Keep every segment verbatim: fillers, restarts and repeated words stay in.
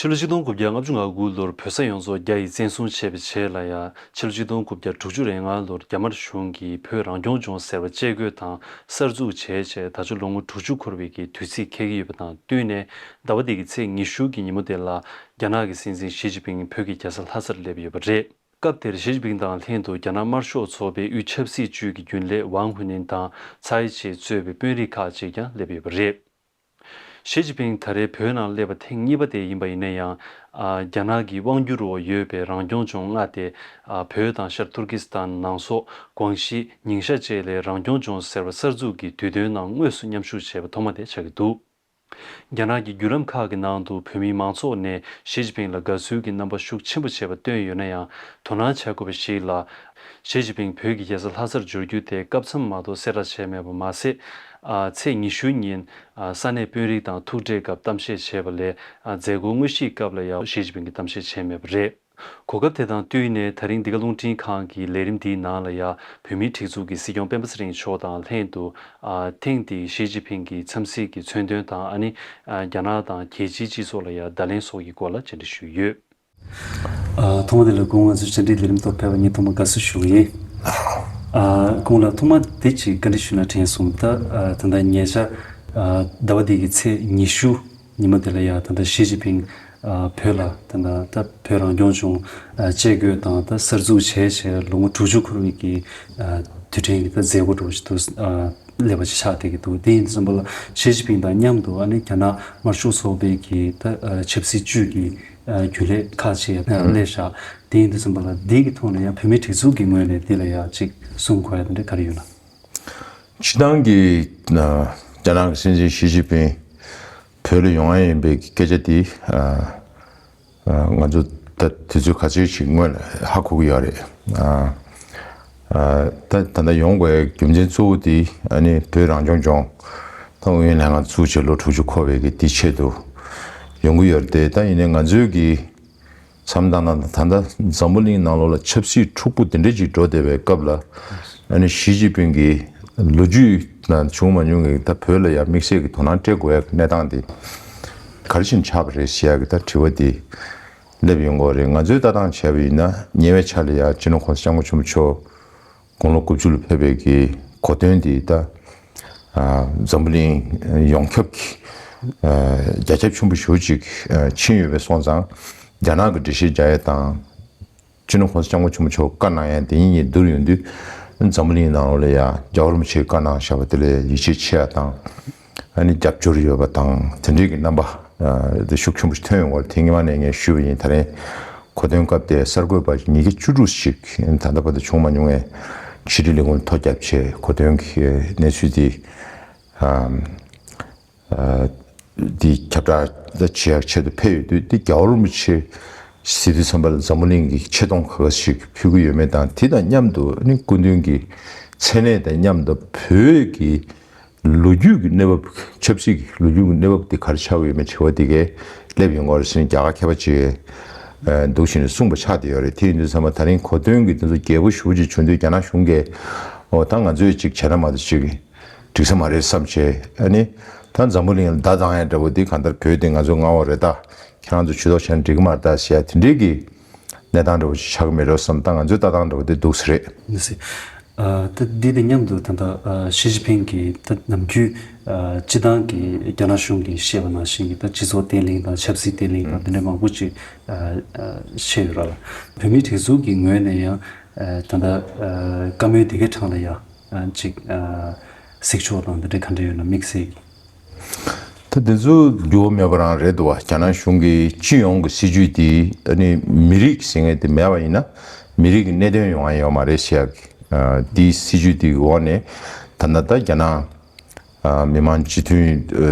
ཕྱི་ལོ་ཆིག་སྟོང་དགུ་བརྒྱ་ལྔ་བཅུ་ང་དགུ་ལོར་བོད་ས་ཡོངས་རྫོགས་རྒྱ་ཡིས་བཙན་བཟུང་བྱས་པའི་རྗེས་ལ་ཡང་ཕྱི་ལོ་ཆིག་སྟོང་དགུ་བརྒྱ་དྲུག་ཅུ་རེ་ལྔ་ལོར་རྒྱ་དམར་གཞུང་གིས་བོད་རང་སྐྱོང་ལྗོངས་ཟེར་བ་བཅད་བགོས་དང་གསར་འཛུགས་བྱས་རྗེས་ད་ཆ་ལོ་ངོ་དྲུག་ཅུ་འཁོར་བའི་གི་དུས་ཚིགས་འཁེལ་གྱི་ཡོད་པ་དང་བསྟུན་ནས་ཟླ་བ་འདི་གི་ཚེས་ཉི་ཤུ་གི་ཉིན་མོ་དེ་ལ་རྒྱ་ནག་གི་སྲིད་འཛིན་ཞི་ཅིན་ཕིང་བོད་ཀྱི་རྒྱལ་ས་ལྷ་སར་སླེབས་ཡོད་པ་རེད། སྐབས་དེར་ཞི་ཅིན་ཕིང་དང་ལྷན་དུ་རྒྱ་ནག་དམར་ཤོག་ཚོགས་པའི་དབུས་ཆབ་སྲིད་ཅུས་ཀྱི་རྒྱུན་ལས་ཝང་ཧུ་ནིན་དང་ཚའེ་ཆི་གཙོས་པའི་དཔོན་རིགས་ཁག་ཅིག་ཀྱང་སླེབས་ཡོད་པ་རེད། ཞི་ཅིན་ཕིང་ད་རེས་བོད་ནང་སླེབས་པ་ཐེངས་གཉིས་པ་དེ་ཡིན་པ་ཡིན་ན་ཡང་། ཨ། རྒྱ་ནག་གི་དབང་སྒྱུར་འོག་ཡོད་པའི་རང་སྐྱོང་ལྗོངས་ལྔ་སྟེ། ཨ། བོད་དང་ཤར་ཏུར་ཀི་སི་ཐན། ནང་སོག་ཀོང་ཞི། ཉིང་ཤ་བཅས་ལ་རང་སྐྱོང་ལྗོངས་ཟེར་བ་གསར་འཛུགས་ཀྱི་དུས་སྟོན་ནང་དངོས་སུ་མཉམ་ཞུགས་བྱས་པ་ཐོག་མ་དེ་ཆགས་ཀྱི་འདུག་རྒྱ་ནག་གི་བརྒྱུད་ལམ་ཁག་གི་ནང་དུ་བོད་མིའི་མང་ཚོགས་ནས་ཞི་ཅིན་ཕིང་ལ་དགའ་བསུ་གི་རྣམ་པ་ཤུགས་ཆེན་པོ་བྱས་པ་བཏོན་ཡོད་ན་ཡང་། དོ་སྣང་བྱ་དགོས་པ་ཞིག་ལ། ཞི་ཅིན་ཕིང་བོད་ཀྱི་རྒྱལ་ས་ལྷ་སར་འབྱོར་རྒྱུ་དེ་སྐབས་མཚམས་མ་གཏོགས་གསལ་བསྒྲགས་བྱས་མེད་པ་མ་ཟད། ཨ། ཚེས་ཉི་ཤུ་ཉིན། ཨ། ས་གནས་དཔོན་རིགས་དང་ཐུག་འཕྲད་སྐབས་གཏམ་བཤད་བྱས་པ་ལས། ཨ། མཛད་སྒོ་དངོས་གཞིའི་སྐབས་ལ་ཡང་ཞི་ཅིན་ཕིང་གིས་གཏམ་བཤད་བྱས་མེད་པ་རེད། གོ་སྐབས་དེ་དང་བསྟུན་ནས་ད་རིང་འདི་ག་རླུང་འཕྲིན་ཁང་གི་ལས་རིམ་འདིའི་ནང་ལ་ཡང་བོད་མིའི་སྒྲིག་འཛུགས་ཀྱི་སྲིད་སྐྱོང་སྤེན་པ་ཚེ་རིང་མཆོག་དང་ལྷན་དུ། ཨ། ཐེངས་འདིའི་ཞི་ཅིན་ཕིང་གི་འཚམས་གཟིགས་ཀྱི་མཚོན་དོན་དང་། ཨ་ནི། ཨ། རྒྱ་ནག་དང་རྒྱལ་སྤྱིའི་སྤྱི་ཚོགས་ལ་ཡང་བརྡ་ལན་སོགས་ཀྱི་སྐོར་ལ་བཅར་འདྲི་ཞུས་ཡོད། ཨ། ཐོག་མ་དེ་ལ་སྐུ་ངོ་ཚོའི་བཅར་འདྲིའི་ལས་རིམ་ཐོག་ཕེབས་པ་ངས་ཐོག་མར་དགའ་བསུ་ཞུ་གི་ཡིན། ཨ། སྐུ་ངོ་ལགས་ཐོག་མ་དེ་ཅིག་བཀའ་འདྲི་ཞུས་ན་དྲན་སོང་། ད། ཨ། ད་ལྟ་ཉེ་ཆར། ཨ། ཟླ་བ་འདི་གི་ཚེས་ཉི་ཤུ་ཉིན་མོ་དེ་ལ་ཡང་ད་ལྟ་ཞི་ཅིན་ཕིང་། ཨ། བོད་ལ་ད་ལྟ་ད་བོད་རང་སྐྱོང་ལྗོངས། ཨ། བཅད་བགོས་དང་ད་གསར་འཛུགས་བྱས་བྱས་ལོ་ངོ་དྲུག་ཅུ་འཁོར་བའི་གི། ཨ། དུས་དྲན་གྱི་ད་མཛད་སྒོ་འདྲ་བོ་ཞིག་ཏུ། ཨ། སླེབས་པ་ཅིག་ཆགས་བསྡད་ཀྱི་འདུག་དེ་ཡིན་དུས་ཙམ་པ་ལ་ཞི་ཅིན་ཕིང་དང་མཉམ་དུ་ཨ་ནི་རྒྱ་ནག་དམར་ཤོག་ཚོགས་པའི་གི་ད། ཨ། ཆབ་སྲིད་ཅུས་ཀྱི། ཨ། རྒྱུན་ལས་ཁག་ཅིག་ཡང་སླེབས་ཤག་དེ་ཡིན་དུས་ཙམ་པ་ལ་འདི་གི་ཐོག་ནས་ཡང་བོད་མིའི་སྒྲིག་འཛུགས་ཀྱི་ངོས་ནས་འདི་ལ་ཡང་ཅིག་གསུང་དགོས་ཡ་དེ་འདྲ་ག་རེ་ཡོད་ན། སྤྱིར་བཏང་གི། ཨ། རྒྱ་ནག་གི་སྲིད་འཛིན་ཞི་ཅིན་ཕིང་བོད་ལ་ཡོང་ཡ་ཡིན་པའི་སྐད་ཆ་དེ། ཨ། ཨ། ང་ཚོ་ད་དུས་ཚོད་ག་ཚོད་ཅིག་སྔོན་ལ་ཧ་གོ་གི་ཡོད་རེད། ཨ། ཨ། ད་ད་ལྟ་ཡོང་དགོས་རྒྱུ་མཚན་གཙོ་བོ་དེ་ཨ་ནི་བོད་རང་སྐྱོང་ལྗོངས་ཏང་ཨུ་ཡོན་ལྷན་ཁང་བཙུགས་བྱས་ལོ་དྲུག་ཅུ་འཁོར་བའི་གི་དེའི་ཆེད་དུ་ཡོང་གི་ཡོད་རེད་དེ། ད་ཡིན་ནའི་ང་ཚོའི་གི་བསམ་བློ་བཏང་ན་ད་ལྟ་འཛམ་བུ་གླིང་ནང་ལོགས་ལ་ཆབ་སྲིད་འཁྲུག་པོ་དེ་འདྲ་ཅིག་འགྲོ་བསྡད་པའི་སྐབས་ལ། ཨ་ནི་ཞི་ཅིན་ཕིང་གིས་ལོ་རྒྱུས་ནང་བྱུང་མ་མྱོང་གི་ད་བོད་ལ་ཡང་དམིགས་བསལ་གྱི་དོ་སྣང་སྤྲད་དགོས་ཡ་གི་གནས་སྟངས་དེ་ག་རེ་བྱས་ནས་ཆགས་པ་རེད་ཟེར་ཡ་གི་ད་དྲི་བ་དེ་སླེབས་ཡོང་གི་རེད། ང་ཚོའི་ལྟ་སྟངས་བྱས་པ་ཡིན་ན་ཉེ་བའི་ཆར་ལ་ཡང་སྤྱི་ནོར་༸གོང་ས་༸སྐྱབས་མགོན་ཆེན་པོ་མཆོག་དགུང་ལོ་དགུ་བཅུ་ལ་ཕེབས་པའི་གི་གོ་སྟོན་དེ་ད། ཨ། འཛམ་བུ་གླིང་ཡོངས་ཁྱབ་ཀྱི། ཨ། རྒྱ་ཁྱབ་ཆེན་པོ་ཞེ་པོ་ཅིག་ཨ། ཕྱིན་ཡོད་པ་སོང་ཙང་རྒྱ་ནག་གི་འགྲེལ་བཤད་རྒྱག་ཡ་དང་། སྤྱི་ནོར་༸གོང་ས་༸སྐྱབས་མགོན་ཆེན་པོ་མཆོག་བཀའ་གནང་ཡ་དེ་གཉིས་བསྡུར་ཡོང་དུས། འཛམ་བུ་གླིང་ནང་ལོགས་ལ་ཡ་རྒྱལ་བ་རིན་པོ་ཆེས་བཀའ་གནང་བཞག་པ་དེ་ལ་ཡིད་ཆེས་ཆེ་ཡ་དང་། ཨ་ནི་རྒྱབ་སྐྱོར་ཡོད་པ་དང་དེ་འདྲའི་གི་རྣམ་པ། ཨ། དེ་ཤུགས་ཆེན་པོ་ཞིག་ཐོན་ཡོང་བར་དེ་སྔོན་མ་ནས་ངས་ཞུས་པ་ཡིན། ད་རེས་གོ་སྟོན་སྐབས་དེ་གསར་འགོད་པ་ཉིས་བརྒྱ་བཅུ་དྲུག་ཞིག་ད་ལྟ་བར་དུ་བྱུང་མ་མྱོང་བའི་ཕྱི་དྲིལ་ལས་ཁུངས་ཐོ་བརྒྱབ་བྱས་གོ་སྟོན་གྱི་གནས་ཚུལ་དེ། ཨ། ཨ། དེ་ཁྱབ་བསྒྲགས་ད་བྱེད་ཡག་ཆེད་དུ་ཕེབས་ཡོད་དུས། དེ་རྒྱལ་བ་རིན་པོ་ཆེ་ཟེར་དུས་ཙམ་པ་ལ་འཛམ་བུ་གླིང་གི་ཆེ་མཐོང་ག་ཚོད་ཞིག་ཕུལ་གྱི་ཡོད་མེད་དང་། དེ་དང་མཉམ་དུ་ནི་སྐུ་མདུན་གྱི་མཚན་གནས་དང་མཉམ་དུ་བོད་ཀྱི་ལོ་རྒྱུས་ཀྱི་གནས་བབ། ཆབ་སྲིད་ཀྱི་ལོ་རྒྱུས་ཀྱི་གནས་བབ་དེ་ག་རེ་ཆགས་ཀྱི་ཡོད་མེད་དྲི་བ་དེ་གས་སླེབས་ཡོང་གི་རེད་ཟེར་ནས་རྒྱ་གར་མཁས་པ་ཅིག་གིས་འདུག་བྱས་ནས་གསུངས་པ་ཆགས་བསྡད་ཡོད་རེད། དེ་ཡིན་དུས་ཙམ་པ་ད་རིང་གོ་སྟོན་གྱི་དེ་ཚོ་རྒྱས་པོ་ཞེ་པོ་ཅིག་བྱུང་དུས་རྒྱ་ནག་གཞུང་གིས་འོ་ད་ང་ཚོས་ཅིག་བྱས་ན་མ་གཏོགས་ཅིག་འགྲིག་ས་མ་རེད་བསམ་བྱས། ཨ་ནི་ད་འཛམ་བུ་གླིང་ལ་བརྡ་བཏང་ཡ་འདྲ་པོ་འདི་གང་ལྟར་བོད་འདི་ང་ཚོའི་མངའ་འོག་རེད། ད་ཁྱེད་རང་ཚོ་ཇུས་གཏོགས་བྱས་ན་འགྲིག་གི་མ་རེད་ད་ཟེར་ཡ་དེ་འདྲའི་གི་གནས་སྟངས་འདྲ་པོ་ཞིག་ཆགས་ཀྱི་མེད་འགྲོ་བསམ། ད་ང་ཚོའི་ལྟ་སྟངས་འདྲ་པོ་འདི་འདུག་ས་རེད། ཨ། ད་འདི་དང་མཉམ་དུ་ད་ལྟ་ཨ་ཞི་ཅིན་ཕིང་གིས་ད་ནམ་རྒྱུན་ཨ་སྤྱི་བཏང་གི་རྒྱ་ནག་གཞུང་གིས་བཤད་པ་ནང་བཞིན་གྱི་ད་སྤྱི་ཚོགས་བརྟན་ལྷིང་དང་ཆབ་སྲིད་བརྟན་ལྷིང་དང་དེ་འདྲ་མང་པོ་ཅིག་ཨ་ཨ་བཤད་ཡོད་ར་ལ། བོད་མིའི་སྒྲིག་འཛུགས་ཀྱི་ངོས་ནས་ཡང་ཨ་ད་ལྟ་ཨ་བཀའ་མོལ་དེ་གའི་གྲས་ལ་ཡང་ཨ་ཅིག་ཨ་གཟིགས་ཕྱོགས་དང་དེ་འདྲ་ག་འདྲ་ཡོད་ན། དམིགས་བསལ་གྱི། ད་དེ་ཚོ་འགྱུར་བ་མེད་པ་རང་རེད་འདུག་བ། རྒྱ་ནག་གཞུང་གི་སྤྱི་ཡོངས་ཀྱི་སྲིད་ཇུས་དེ་ཨ་ནི་མི་རིགས་ཟེར་མཁན་དེ་མེད་པ་ཡིན་ན་མི་རིགས་ཀྱི་གནད་དོན་ཡོང་ཡ་ཡོད་མ་རེད་ཟེར་ཡ་གི་ཨ་དེའི་སྲིད་ཇུས་དེའི་འོག་ནས་ད་ལྟ་ད་རྒྱ་ནག་ཨ་མི་དམངས་སྤྱི་མཐུན་ཨ་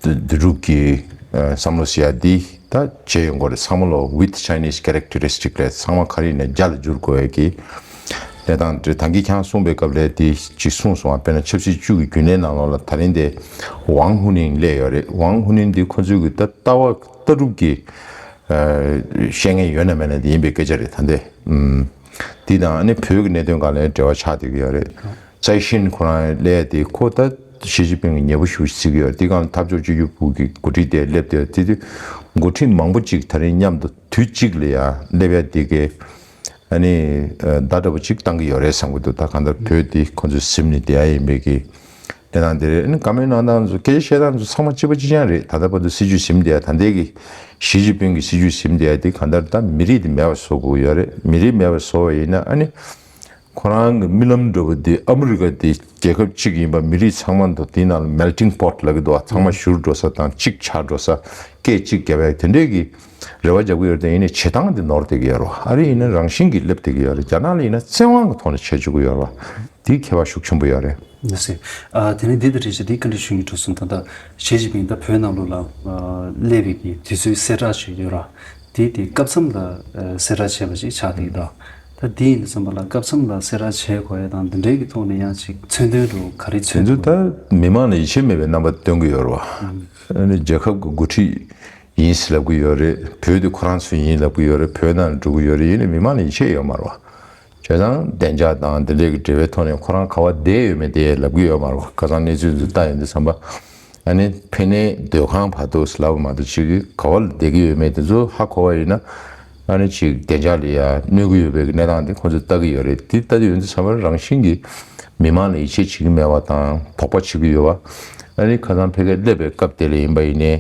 བསྡུ་རུབ་ཀྱི་ཨ་བསམ་བློ་ཟེར་ཡ་འདི་ད་བྱས་ཡོང་གི་རེད། ཚང་མ་ལོ་with Chinese characteristic ལས་ཚང་མ་ག་རེ་ཡིན་ན་རྒྱ་ལ་བསྒྱུར་དགོས་ཡ་གི་གནས་སྟངས་རེད། ད་གིན་ཁྱེད་རང་གསུངས་པའི་སྐབས་ལ་དེ་ཅིག་གསུངས་སོང་བ། དཔེར་ན་ཆབ་སྲིད་ཅུས་ཀྱི་རྒྱུན་ལས་ནང་ལོགས་ལ་ད་རིང་དེ་ཝང་ཧུ་ནིང་སླེབས་ཡོད་རེད། ཝང་ཧུ་ནིང་འདི་ཁོ་ཚོའི་གི་ད་ལྟ་བ་ལྟ་གྲུབ་ཀྱི་ཨ་བཤད་མཁན་ཡོད་ན་མེད་ན་དེ་ཡིན་པའི་སྐད་ཆ་རེད། ད་འདི་ཨམ་འདི་དང་ཨ་ནི་བོད་ཀྱི་གནད་དོན་སྒང་ལ་འབྲེལ་བ་ཆགས་བསྡད་ཀྱི་ཡོད་རེད། ཙའི་ཤིན་ཁོ་རང་སླེབས་དེ་ཁོ་ད་ ཞི་ཅིན་ཕིང་གི་ཉེ་པོ་ཞུ་ཞིག་ཡོད་དེ་གང་འཐབ་ཕྱོགས་གཅིག་གྱུར་པུའུ་གི་འགོ་ཁྲིད་དེ་སླེབས་དེ་དེ་དུས་འགོ་ཁྲིད་མང་པོ་ཅིག་ད་རིང་མཉམ་དུ་དུས་གཅིག་ལ་ཡང་སླེབས་ཡ་དེ་གའི་ཨ་ནི་ད་འདྲ་པོ་ཅིག་བཏང་གི་ཡོད་རེད་བསམ་གི་འདུག་ད་གང་ལྟར་བོད་དེ་ཁོ་ཚོས་ཟིན་ནས་བསྡད་ཡ་ཡིན་པའི་གི་གནས་སྟངས་དེ་རེད། ཨ་ནི་བཀའ་མོལ་གནང་སྟངས་ཚོ་སྐད་ཆ་བཤད་སྟངས་ཚོ་ཚང་མ་གཅིག་པ་གཅིག་རྐྱང་རེད། ད་ལྟ་བར་དུ་སྲིད་བྱུས་ཟིན་བསྡད་ཡ་ད་ལྟའི་གི་ཞི་ཅིན་ཕིང་གི་སྲིད་བྱུས་ཟིན་བསྡད་ཡ་དེ་གང་ལྟར་ད་མི་རིགས་དེ་མེད་པ་བཟོ་དགོས་ཡོད་རེད། མི་རིགས་མེད་པ་བཟོ་བ་ཡིན་ན་ཨ་ནི། ཁོ་རང་གི་རྨི་ལམ་འདྲ་བོ་དེ་ཨ་མི་རི་ཀ་དེ་རྒྱལ་ཁབ་གཅིག་ཡིན་པ་མི་རིགས་ཚང་མ་འདུག་དེའི་ནང་ལ་melting pot་ལབ་ཀྱི་འདུག་བ། ཚང་མ་བཞུར་འགྲོ་ས་དང་གཅིག་ཆགས་འགྲོ་ས་སྐད་གཅིག་རྒྱབ་ཡ་དེ་འདྲས་ཀྱི་རེ་བ་རྒྱབ་ཀྱི་ཡོད་རེད། དེ་ཡིན་ནའི་བྱེད་སྟངས་དེ་ནོར་བསྡད་ཀྱི་ཡོད་རེད་བ། ཨ་རི་ཡིན་ན་རང་བཞིན་གྱིས་སླེབས་བསྡད་ཀྱི་ཡོད་རེད། རྒྱ་ནག་ལ་ཡིན་ན་བཙན་དབང་གི་ཐོག་ནས་བྱེད་བཅུག་གི་ཡོད་རེད་བ། དེའི་ཁྱད་པར་ཤུགས་ཆེན་པོ་ཡོད་རེད། ལགས་སོ། ཨ་དེ་ནས་འདི་དང་འབྲེལ་བྱས་འདི་བཀའ་འདྲི་ཞུ་སྙིང་བྲོ་སོང་། ད་ལྟ་ཞི་ཅིན་ཕིང་ད་བོད་ནང་ལོགས་ལ་ཨ་སླེབས་པའི་གི་དུས་ཚོད་གསལ་བསྒྲགས་བྱས་ཡོད་ར། དེ་དེ་སྐབས་མཚམས་ལ་ཨ་གསལ་བསྒྲགས་བྱས་པ་ཞིག་ཆགས་བསྡད་ཀྱི་འདུག་ད་དེ་ཡིན་དུས་ཙམ་པ་ལ་སྐབས་མཚམས་ལ་གསལ་བསྒྲགས་བྱས་དགོས་ཡ་དང་འདི་འདྲའི་གི་ཐོག་ནས་ཡང་ཅིག་མཚོན་དོན་འདྲ་བོ་ག་རེ་མཚོན་དོན་དུ་ད་མི་མང་ལ་ཡིད་ཆེས་མེད་པའི་རྣམ་པ་སྟོན་གྱི་ཡོད་རེད་བ། ཨ་ནི་རྒྱལ་ཁབ་ཀྱི་འགོ་ཁྲིད་ཡིན་ཟེར་ལབ་ཀྱི་ཡོད་རེད། བོད་དེ་ཁོ་རང་ཚོའི་ཡིན་ལབ་ཀྱི་ཡོད་རེད། བོད་ནང་འགྲོ་གི་ཡོད་རེད། ཡིན་ནའི་མི་མང་ལ་ཡིད་ཆེས་ཡོད་མ་རེད་བ། བྱས་ཙང་བདེ་འཇགས་དང་དེ་འདྲའི་གི་འབྲེལ་བའི་ཐོག་ནས་ཁོ་རང་ག་བ་བསྡད་ཡོད་མེད་དེ་ལབ་ཀྱི་ཡོད་མ་རེད་བ། ཁ་སང་གནས་ཚུལ་འདི་ལྟ་ཡོང་དུས་ཙམ་པ། ཨ་ནི་ཕ་ནས་སྡོད་ཁང་བར་དུ་ལབ་པ་མ་གཏོགས་ཅིག་གི་ག་བ་ལ་བསྡད་ཀྱི་ཡོད་མེད་དེ་ཚོ་ཧ་གོ་བ་ཡིན་ན། ཨ་ནི་ཅིག་བདེ་འཇགས་ལ་ཡ་གནོད་ཀྱི་ཡོད་པའི་གི་གནས་སྟངས་དེ་ཁོ་ཚོས་ལྟ་གི་ཡོད་རེད། དེ་ལྟ་དུས་ཡོང་དུས་ཙམ་པ་རང་བཞིན་གྱིས་མི་མང་ལ་ཡིད་ཆེས་བྱེད་ཀྱི་མེད་པ་དང་དོགས་པ་བྱེད་ཀྱི་ཡོད་པ། ཨ་ནི་ཁ་སང་ཕ་གིར་སླེབས་པའི་སྐབས་དེ་ལ་ཡིན་པ་ཡིན་ནའི།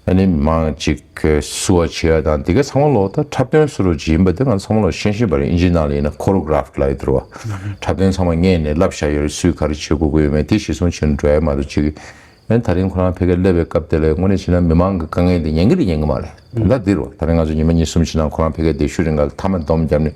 ཨ་ནི་མི་མང་ཅིག་གིས་བསུ་བ་བྱེད་ཡ་དང་དེ་ག་ཚང་མ་ལོ་ད་འཁྲབ་སྟོན་བཟོ་འདྲ་ཅིག་ཡིན་པ་དེ་ང་ཚང་མ་ལོ་ཤེས་ཤེས་པ་རེད། ཨིན་ཇིའི་ནང་ལ་ཡིན་ན་choreographed་ལབ་ཡོད་རེད་བ། འཁྲབ་སྟོན་ཚང་མ་སྔས་ནས་བསླབ་བཞག་ཡོད་རེད། སུས་ག་རེ་བྱེད་དགོས་ཀྱི་ཡོད་མེད་དེ་གཞིར་བཟུང་བྱས་ནས་འགྲོ་ཡ་མ་གཏོགས་ཅིག་ཨ་ནི་ད་རིང་ཁོ་རང་ཕ་གིར་སླེབས་པའི་སྐབས་དེ་ལ་དངོས་གནས་བྱས་ན་མི་མང་གི་དཀའ་ངལ་དེ་ཉན་གི་རེད་ཉན་གི་མ་རེད། ད་ལྟ་འདི་རེད་བ། ད་རིང་ང་ཚོ་ཉི་མ་གཉིས་གསུམ་ཕྱིན་ན་ཁོ་རང་ཕ་གིར་བསྡད་ཤུལ་རིང་ག་ལ་མཐའ་མ་སྡོམ་བརྒྱབ་ནས་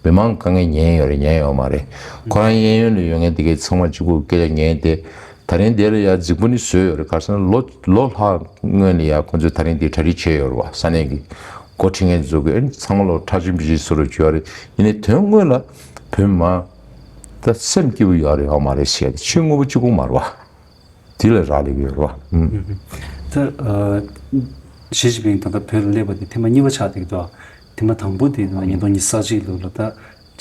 མི་མང་གི་དཀའ་ངལ་ཉན་ཡོད་རེད་ཉན་ཡོད་མ་རེད། ཁོ་རང་གཡས་གཡོན་ལ་ཡོད་མཁན་དེ་གས་ཚང་མ་གཅིག་པུ་སྐད་ཆ་ཉན་དེ། ད་རིང་དེ་ལ་ཡ་རྫིག་པོ་ནི་བཟོས་ཡོད་རེད། ག་རེ་ཟེར་ན་ལོ་ལོ་ལྷག་སྔོན་ལ་ཡ་ཁོ་ཚོས་ད་རིང་དེ་གྲ་སྒྲིག་བྱས་ཡོད་རེད་བ། ས་གནས་ཀྱི་འགོ་ཁྲིད་མཁན་ཚོ་གིས་ཨ་ནི་ཚང་མ་ལོ་ཁྲ་ཆེན་པོ་ཞིག་བཟོ་རོགས་བྱས་ཡོད་རེད། ཡིན་ནའི་དོན་དངོས་ལ་བོད་མི་མང་ད་སེམས་སྐྱིད་པོ་ཡོད་རེད་ཡོད་མ་རེད་ཟེར་ཡ་དེ་ཕྱི་དངོས་པོ་གཅིག་པུ་མ་རེད་བ། དེ་ལ་རག་ལས་ཀྱི་ཡོད་རེད་བ། ད་ཨ་ཞི་ཅིན་ཕིང་ད་ལྟ་བོད་ལ་སླེབས་པ་དེ་ཐེངས་མ་གཉིས་པ་ཆགས་བསྡད་ཀྱི་འདུག་ཐེངས་མ་དང་པོ་དེ་ཉིས་སྟོང་ཉི་ཤུ་རྩ་གཅིག་ལོ་ལ་ད་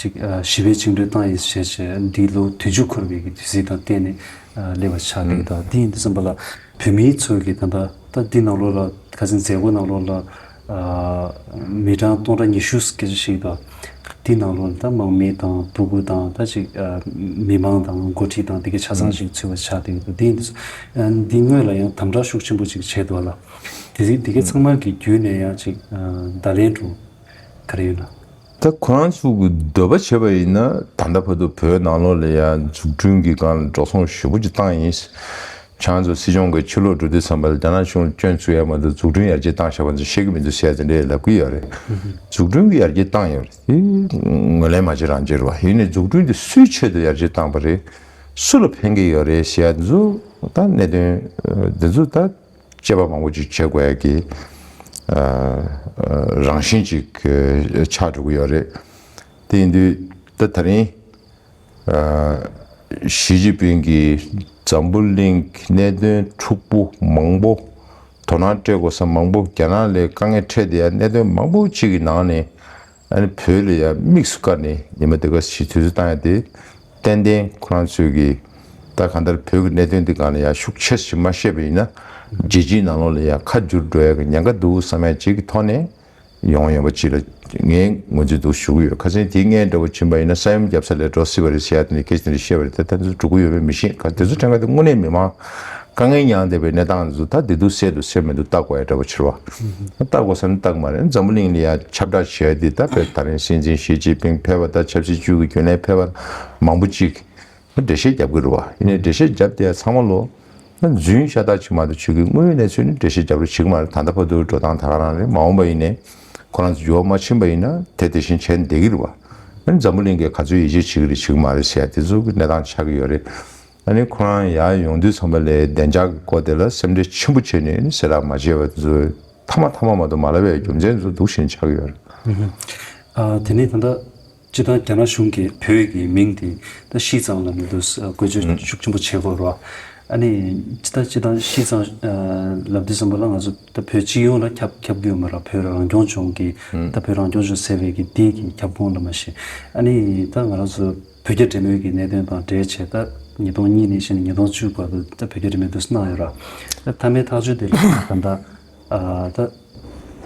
ཅིག་ཨ་ཞི་བའི་བཅིངས་འགྲོལ་བཏང་ཡོད་ཟེར་བྱས་འདི་ལོ་དུས་མཇུག་འཁོར་བའི་གི་དུས་ཚིགས་དང་བསྟུན་ནས་ཨ་སླེབས་པ་ཆགས་བསྡད་ཀྱི་འདུག་དེ་ཡིན་དུས་ཙམ་པ་ལ་བོད་མིའི་ཚོ་གི་ད་ལྟ་ད་འདི་ནང་ལོགས་ལ་ཁ་སང་མཛད་སྒོ་ནང་ལོགས་ལ་ཨ་མི་གྲངས་སྟོང་ཕྲག་ཉི་ཤུ་སྐད་ཆ་བཤད་ཀྱི་འདུག་དེ་ནང་ལོགས་ལ་ད་དམག་མི་དང་སྤུ་གུ་དང་ད་ཅིག་ཨ་མི་མང་དང་འགོ་ཁྲིད་དང་དེ་ག་ཆ་ཚང་ཞིག་ཚུད་པ་ཆགས་བསྡད་ཀྱི་འདུག་དེ་ཡིན་དུས་ཨ་འདི་སྔོན་ལ་ཡང་དམ་དྲག་ཤུགས་ཆེན་པོ་ཅིག་བྱས་འདུག་ལ། དེ་དེ་ག་ཚང་མ་གི་བརྒྱུད་ནས་ཡང་ཅིག་ཨ་བརྡ་ལན་འགྲོ་ག་རེ་ཡོད་ན། ད་ཁོ་རང་ཚོ་གི་འདོད་པ་བྱས་པ་ཡིན་ན་ད་ལྟ་བར་དུ་བོད་ནང་ལོགས་ལ་ཡང་འཛུགས་སྐྲུན་གྱི་སྒང་ལ་འགྲོ་སོང་ཞེ་པོ་ཅིག་བཏང་ཡིན། ཁྱེད་ཚོ་སྲིད་སྐྱོང་གི་ཕྱི་ལོགས་འགྲོ་དུས་ཙམ་པ་ལ་རྒྱ་ནག་གཞུང་ལ་སྐྱོན་བཙུགས་ཡ་མ་གཏོགས་འཛུགས་སྐྲུན་ཡར་རྒྱས་བཏང་བཞག་པ་ཚོ་ཤེས་ཀྱི་མི་འདུག་ཟེར་ཡ་དེ་འདྲས་ལབ་ཀྱི་ཡོད་རེད། འཛུགས་སྐྲུན་གྱི་ཡར་རྒྱས་བཏང་ཡོད་རེད། དེ་ངོས་ལེན་མ་བྱེད་རང་བྱེད་རེད་བ། ཡིན་ནའི་འཛུགས་སྐྲུན་དེ་སུའི་ཆེད་དུ་ཡར་རྒྱས་བཏང་པ་རེད། སུ་ལ་ཕན་གྱི་ཡོད་རེད་ཟེར་ཡ་འདི་ཚོ་ད་གནད་དོན་འདི་ཚོ་ད། དཔྱད་པ་མང་པོ་ཅིག་བྱེད་དགོས་ཡ་གི་ཨ་ཨ་རང་བཞིན་ཅིག་ཆགས་འགྲོ་གི་ཡོད་རེད། དེ་ཡིན་དུས་ད་ད་རིང་ཨ་ཞི་ཅིན་ཕིང་གིས་འཛམ་བུ་གླིང་གི་གནད་དོན་འཁྲུག་པོ་མང་པོ། དོ་སྣང་སྤྲད་དགོས་ས་མང་པོ། རྒྱ་ནག་ལ་དཀའ་ངལ་འཕྲད་བསྡད་ཡ་གནད་དོན་མང་པོ་ཅིག་གི་ནང་ནས། ཨ་ནི་བོད་ལ་ཡ་དམིགས་སུ་བཀར་ནས་ཉི་མ་དེ་ག་ཞིག་དུས་ཚོད་བཏང་ཡ་དེ་ཏན་ཏན་ཁོ་རང་ཚོས་ཀྱི་ད་གང་ལྟར་བོད་ཀྱི་གནད་དོན་འདི་སྒང་ལ་ཡ་ཤུགས་ཆེ་ཞིག་མ་བཤད་པ་ཡིན་ན་རྒྱལ་སྤྱིའི་ནང་ལོགས་ལ་ཡ་ཁ་བསྒྱུར་འགྲོ་ཡ་གི་ཉེན་ཁ་འདུག་བསམ་ཡ་ཅིག་གི་ཐོག་ནས་ཡོང་ཡོང་པ་ཅིག་ལ་ངས་ངོས་འཛིན་འདུག་ཞུ་གི་ཡོད། ཁ་སང་དེའི་སྔོན་འདྲ་བོ་ཕྱིན་པ་ཡིན་ན་ས་ཡོམ་བརྒྱབ་ས་ལ་འགྲོ་སྲིད་པ་རེད་ཟེར་ཡ་དེ་ནས་སྐད་ཆ་དེ་འདྲ་བཤད་པ་རེད། དེ་ད་ཚོ་འགྲོ་གི་ཡོད་པས་མི་ཤེས། ག་དེ་ཚོ་དྲན་ག་དེ་དངོས་གནས་མི་མང་དཀའ་ངལ་མྱངས་བསྡད་པའི་གནས་སྟངས་ཚོ་ད་བདེ་སྡུག་གསལ་འདུག་གསལ་མི་འདུག་ལྟ་དགོས་ཡ་འདྲ་བོ་ཕྱིར་བ། ལྟ་དགོས་ས་ནི་ལྟ་གི་མ་རེད། འཛམ་བུ་གླིང་ལ་ཡ་ཁྱབ་བསྒྲགས་བྱས་ཏེ་ད་བོད་ད་རིང་སྲིད་འཛིན་ཞི་ཅིན་ཕིང་ཕེབས་པ་དང་ཆབ་སྲིད་ཅུས་ཀྱི་རྒྱུན་ལས་ཕེབས་པ་མང་པོ་ཅིག་འགྲེལ་བཤད་རྒྱབ་ཀྱི་རེད་བ། ཡིན་ནའི་འགྲེལ་བཤད་རྒྱབ་དེ་ཚང་མ་ལོ་ན་རྫུན་ཤ་སྟག་ཅིག་མ་གཏོགས་ཆོས་ཀྱི་དངོས་ཡོད་གནས་ཚུལ་ནི་འགྲེལ་བཤད་རྒྱབ་རོགས་བྱེད་ཀྱི་མ་རེད། ད་ལྟ་བར་དུ་འགྲོ་སྟངས་ད་ག་རང་རེད། མ་འོངས་པ་ཡིན་ནའི་ཁོ་རང་ཚོ་འགྱུར་བ་མ་ཕྱིན་པ་ཡིན་ན་དེ་དེ་བཞིན་བྱས་ནས་བསྡད་ཀྱི་རེད་བ། ཨ་ནི་འཛམ་བུ་གླིང་གིས་ག་ཚོད་ཡིད་ཆེས་བྱེད་ཀྱི་རེད་བྱེད་ཀྱི་མ་རེད་ཟེར་ཡ་དེ་ཚོ་གི་གནས་སྟངས་ཆགས་ཀྱི་ཡོད་རེད། ཨ་ནི་ཁོ་རང་ཡར་ཡོང་དུས་ཙམ་པ་ལས་བདེ་འཇགས་ཀྱི་སྐོར་དེ་ལ་སེམས་ཁྲལ་ཆེན་པོ་བྱས་ནས་ཨ་ནི་གསལ་བསྒྲགས་མ་བྱས་པ་དེ་ཚོ་མཐའ་མ་མཐའ་མ་མ་གཏོགས་མ་ལབ་པའི་རྒྱུ་མཚན་ཚོ་འདུག་བཞིན་ཆགས་ཀྱི་ཡོད་རེད། ཨ་དེ་ནས་ད་ལྟ་སྤྱི་བཏང་རྒྱ་ནག་གཞུང་གིས་བོད་ཀྱི་མིང་དེ་ད་ཤིས་ཙང་ལབ་ནས་འདུག་བཀོལ་སྤྱོད་ཤུགས་ཆེན་པོ་བྱེད་དགོས་རེད་བ། ཨ་ནི་སྤྱི་ད་སྤྱི་བཏང་ཤིས་ཙང་ལབ་དུས་ཙམ་པ་ལ་ང་ཚོ་ད་བོད་སྤྱི་ཡོངས་ལ་ཁྱབ་ཁྱབ་ཀྱི་ཡོད་མ་རེད། བོད་རང་སྐྱོང་ལྗོངས་ཀྱི་ད་བོད་རང་སྐྱོང་ལྗོངས་ཟེར་བའི་གི་དེ་གི་ཁྱབ་ཁོངས་ལ་མ་གཞི། ཨ་ནི་ད་ང་རང་ཚོ་བོད་རྒྱ་འབྲེལ་མོལ་གྱི་གནད་དོན་དང་འབྲེལ་བྱས་ད་ ཉིས་སྟོང་གཉིས་ནས་བྱས་ནས་ཉིས་སྟོང་བཅུ་བར་དུ་ད་བོད་སྐད་རིན་མེད་དུ་གནང་ཡོད་ར། ད་མཐའ་མའི་ཐག་གཅོད་དེ་ལ་ད་ལྟ་ཨ་ད་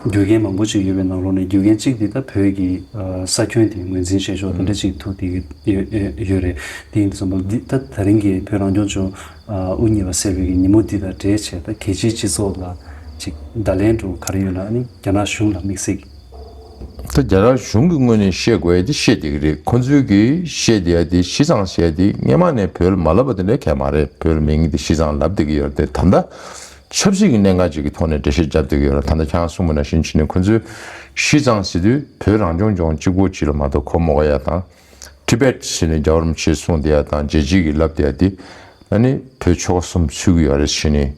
རྒྱུ་རྐྱེན་མང་པོ་ཅིག་ཡོད་པའི་ནང་ལོགས་ནས་རྒྱུ་རྐྱེན་གཅིག་དེ་ད་བོད་ཀྱི་ཨ་ས་ཁྱོན་དེ་ངོས་འཛིན་བྱེད་ཕྱོགས་དེ་འདྲ་ཅིག་ཐུག་བསྡད་ཀྱི་ཡོད་ཡོད་ཡོད་རེད། དེ་ཡིན་དུས་ཙམ་པ་འདི་ད་ད་རིང་གི་བོད་རང་སྐྱོང་ལྗོངས་ཨ་དབུ་བརྙེས་པ་ཟེར་བའི་གི་ཉིན་མོ་འདི་དང་འབྲེལ་བྱས་ད་གལ་ཆེའི་སྤྱི་ཚོགས་ལ་ཅིག་བརྡ་ལན་འདྲ་བོ་ག་རེ་ཡོད་ན། ཨ་ནི་རྒྱ་ནག་གཞུང་ལ་དམིགས་བསལ་གྱི། ད་རྒྱ་ནག་གཞུང་གི་ངོས་ནས་བཤད་དགོས་ཡ་དེ་བཤད་བསྡད་ཀྱི་རེད། ཁོ་ཚོས་ཀྱིས་བཤད་བསྡད་ཡ་དེ་ཤི་ཙང་ཟེར་ཡ་དེ་སྔས་མ་ནས་བོད་ལ་མ་ལབ་པ་དེ་འདྲ་གང་ཡང་མ་རེད། བོད་ལ་མིང་དེ་ཤི་ཙང་ལབ་བསྡད་ཀྱི་ཡོད་རེད། དེ་ད་ལྟ་ཆབ་སྲིད་ཀྱི་གནད་འགག་ཅིག་གི་ཐོག་ནས་འགྲེལ་བཤད་བརྒྱབ་བསྡད་ཀྱི་ཡོད་རེད། ད་ལྟ་ཁྱེད་རང་གསུངས་པ་ནང་བཞིན་བྱས་ནས་ཁོ་ཚོས་ཤི་ཙང་ཟེར་དུས་བོད་རང་སྐྱོང་ལྗོངས་གཅིག་པོ་ཅིག་ལ་མ་གཏོགས་གོ་མ་གོ་ཡ་དང་། ཊི་བེཊ་ཟེར་ནས་རྒྱལ་བ་རིན་པོ་ཆེས་གསུངས་བསྡད་ཡ་དང་རྒྱལ་སྤྱི་གིས་ལབ་བསྡད་ཡ་དེ་ཨ་ནི་བོད་ཆོལ་ཁ་གསུམ་ཚུད་ཀྱི་ཡོད་རེད་ཟེར་ནས།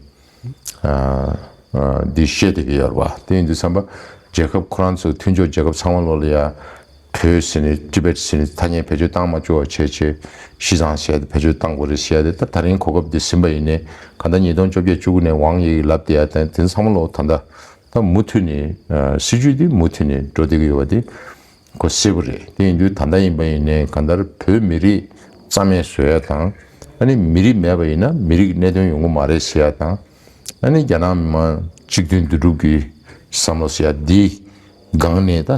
འདི་བཤད་བསྡད་ཀྱི་ཡོད་རེད་བ། དེ་ཡིན་དུས་ཙམ་པ་རྒྱལ་ཁབ་ཁོ་རང་ཚོ་མཐུན་ཕྱོགས་རྒྱལ་ཁབ་ཚང་མ་ལོག་ལ་ཡ་བོད་ཟེར་ནས་ཊི་བེཊ་ཟེར་ནས་ཐ་སྙད་བེད་སྤྱོད་བཏང་མ་བཅུག་པ་བྱས་བྱས་ཤི་ཙང་ཟེར་ཏེ་བེད་སྤྱོད་བཏང་དགོས་རེད་ཟེར་ཡ་དེ་ད་ད་རིང་གོ་སྐབས་འདི་ཟིན་པ་ཡིན་ནའི་གང་ལྟར་ཉིས་སྟོང་བཅོ་བརྒྱད་བཅུ་དགུ་ནས་ཝང་དབྱི་ལབ་བསྡད་ཡ་དེ་དེ་ཚང་མ་ལོག་ད་ལྟ་ད་མུ་མཐུད་ནས་སྲིད་ཇུས་འདི་མུ་མཐུད་ནས་འགྲོ་བསྡད་ཀྱི་ཡོད་པ་དེ། ཁོ་གསལ་པོ་རེད། དེ་ཡིན་དུས་ད་ལྟ་ཡིན་པ་ཡིན་ནའི་གང་ལྟར་བོད་མི་རིགས་རྩ་མེད་བཟོ་ཡ་དང་། ཨ་ནི་མི་རིགས་མེད་པ་ཡིན་ན་མི་རིགས་གནད་དོན་ཡོང་གི་མ་རེད་ཟེར་ཡ་དང་། ཨ་ནི་རྒྱ་ནག་མི་མང་གཅིག་མཐུན་འདུས་གྲུབ་ཀྱི་བསམ་བློ་ཟེར་ཡ་འདི་སྒང་ནས་ད་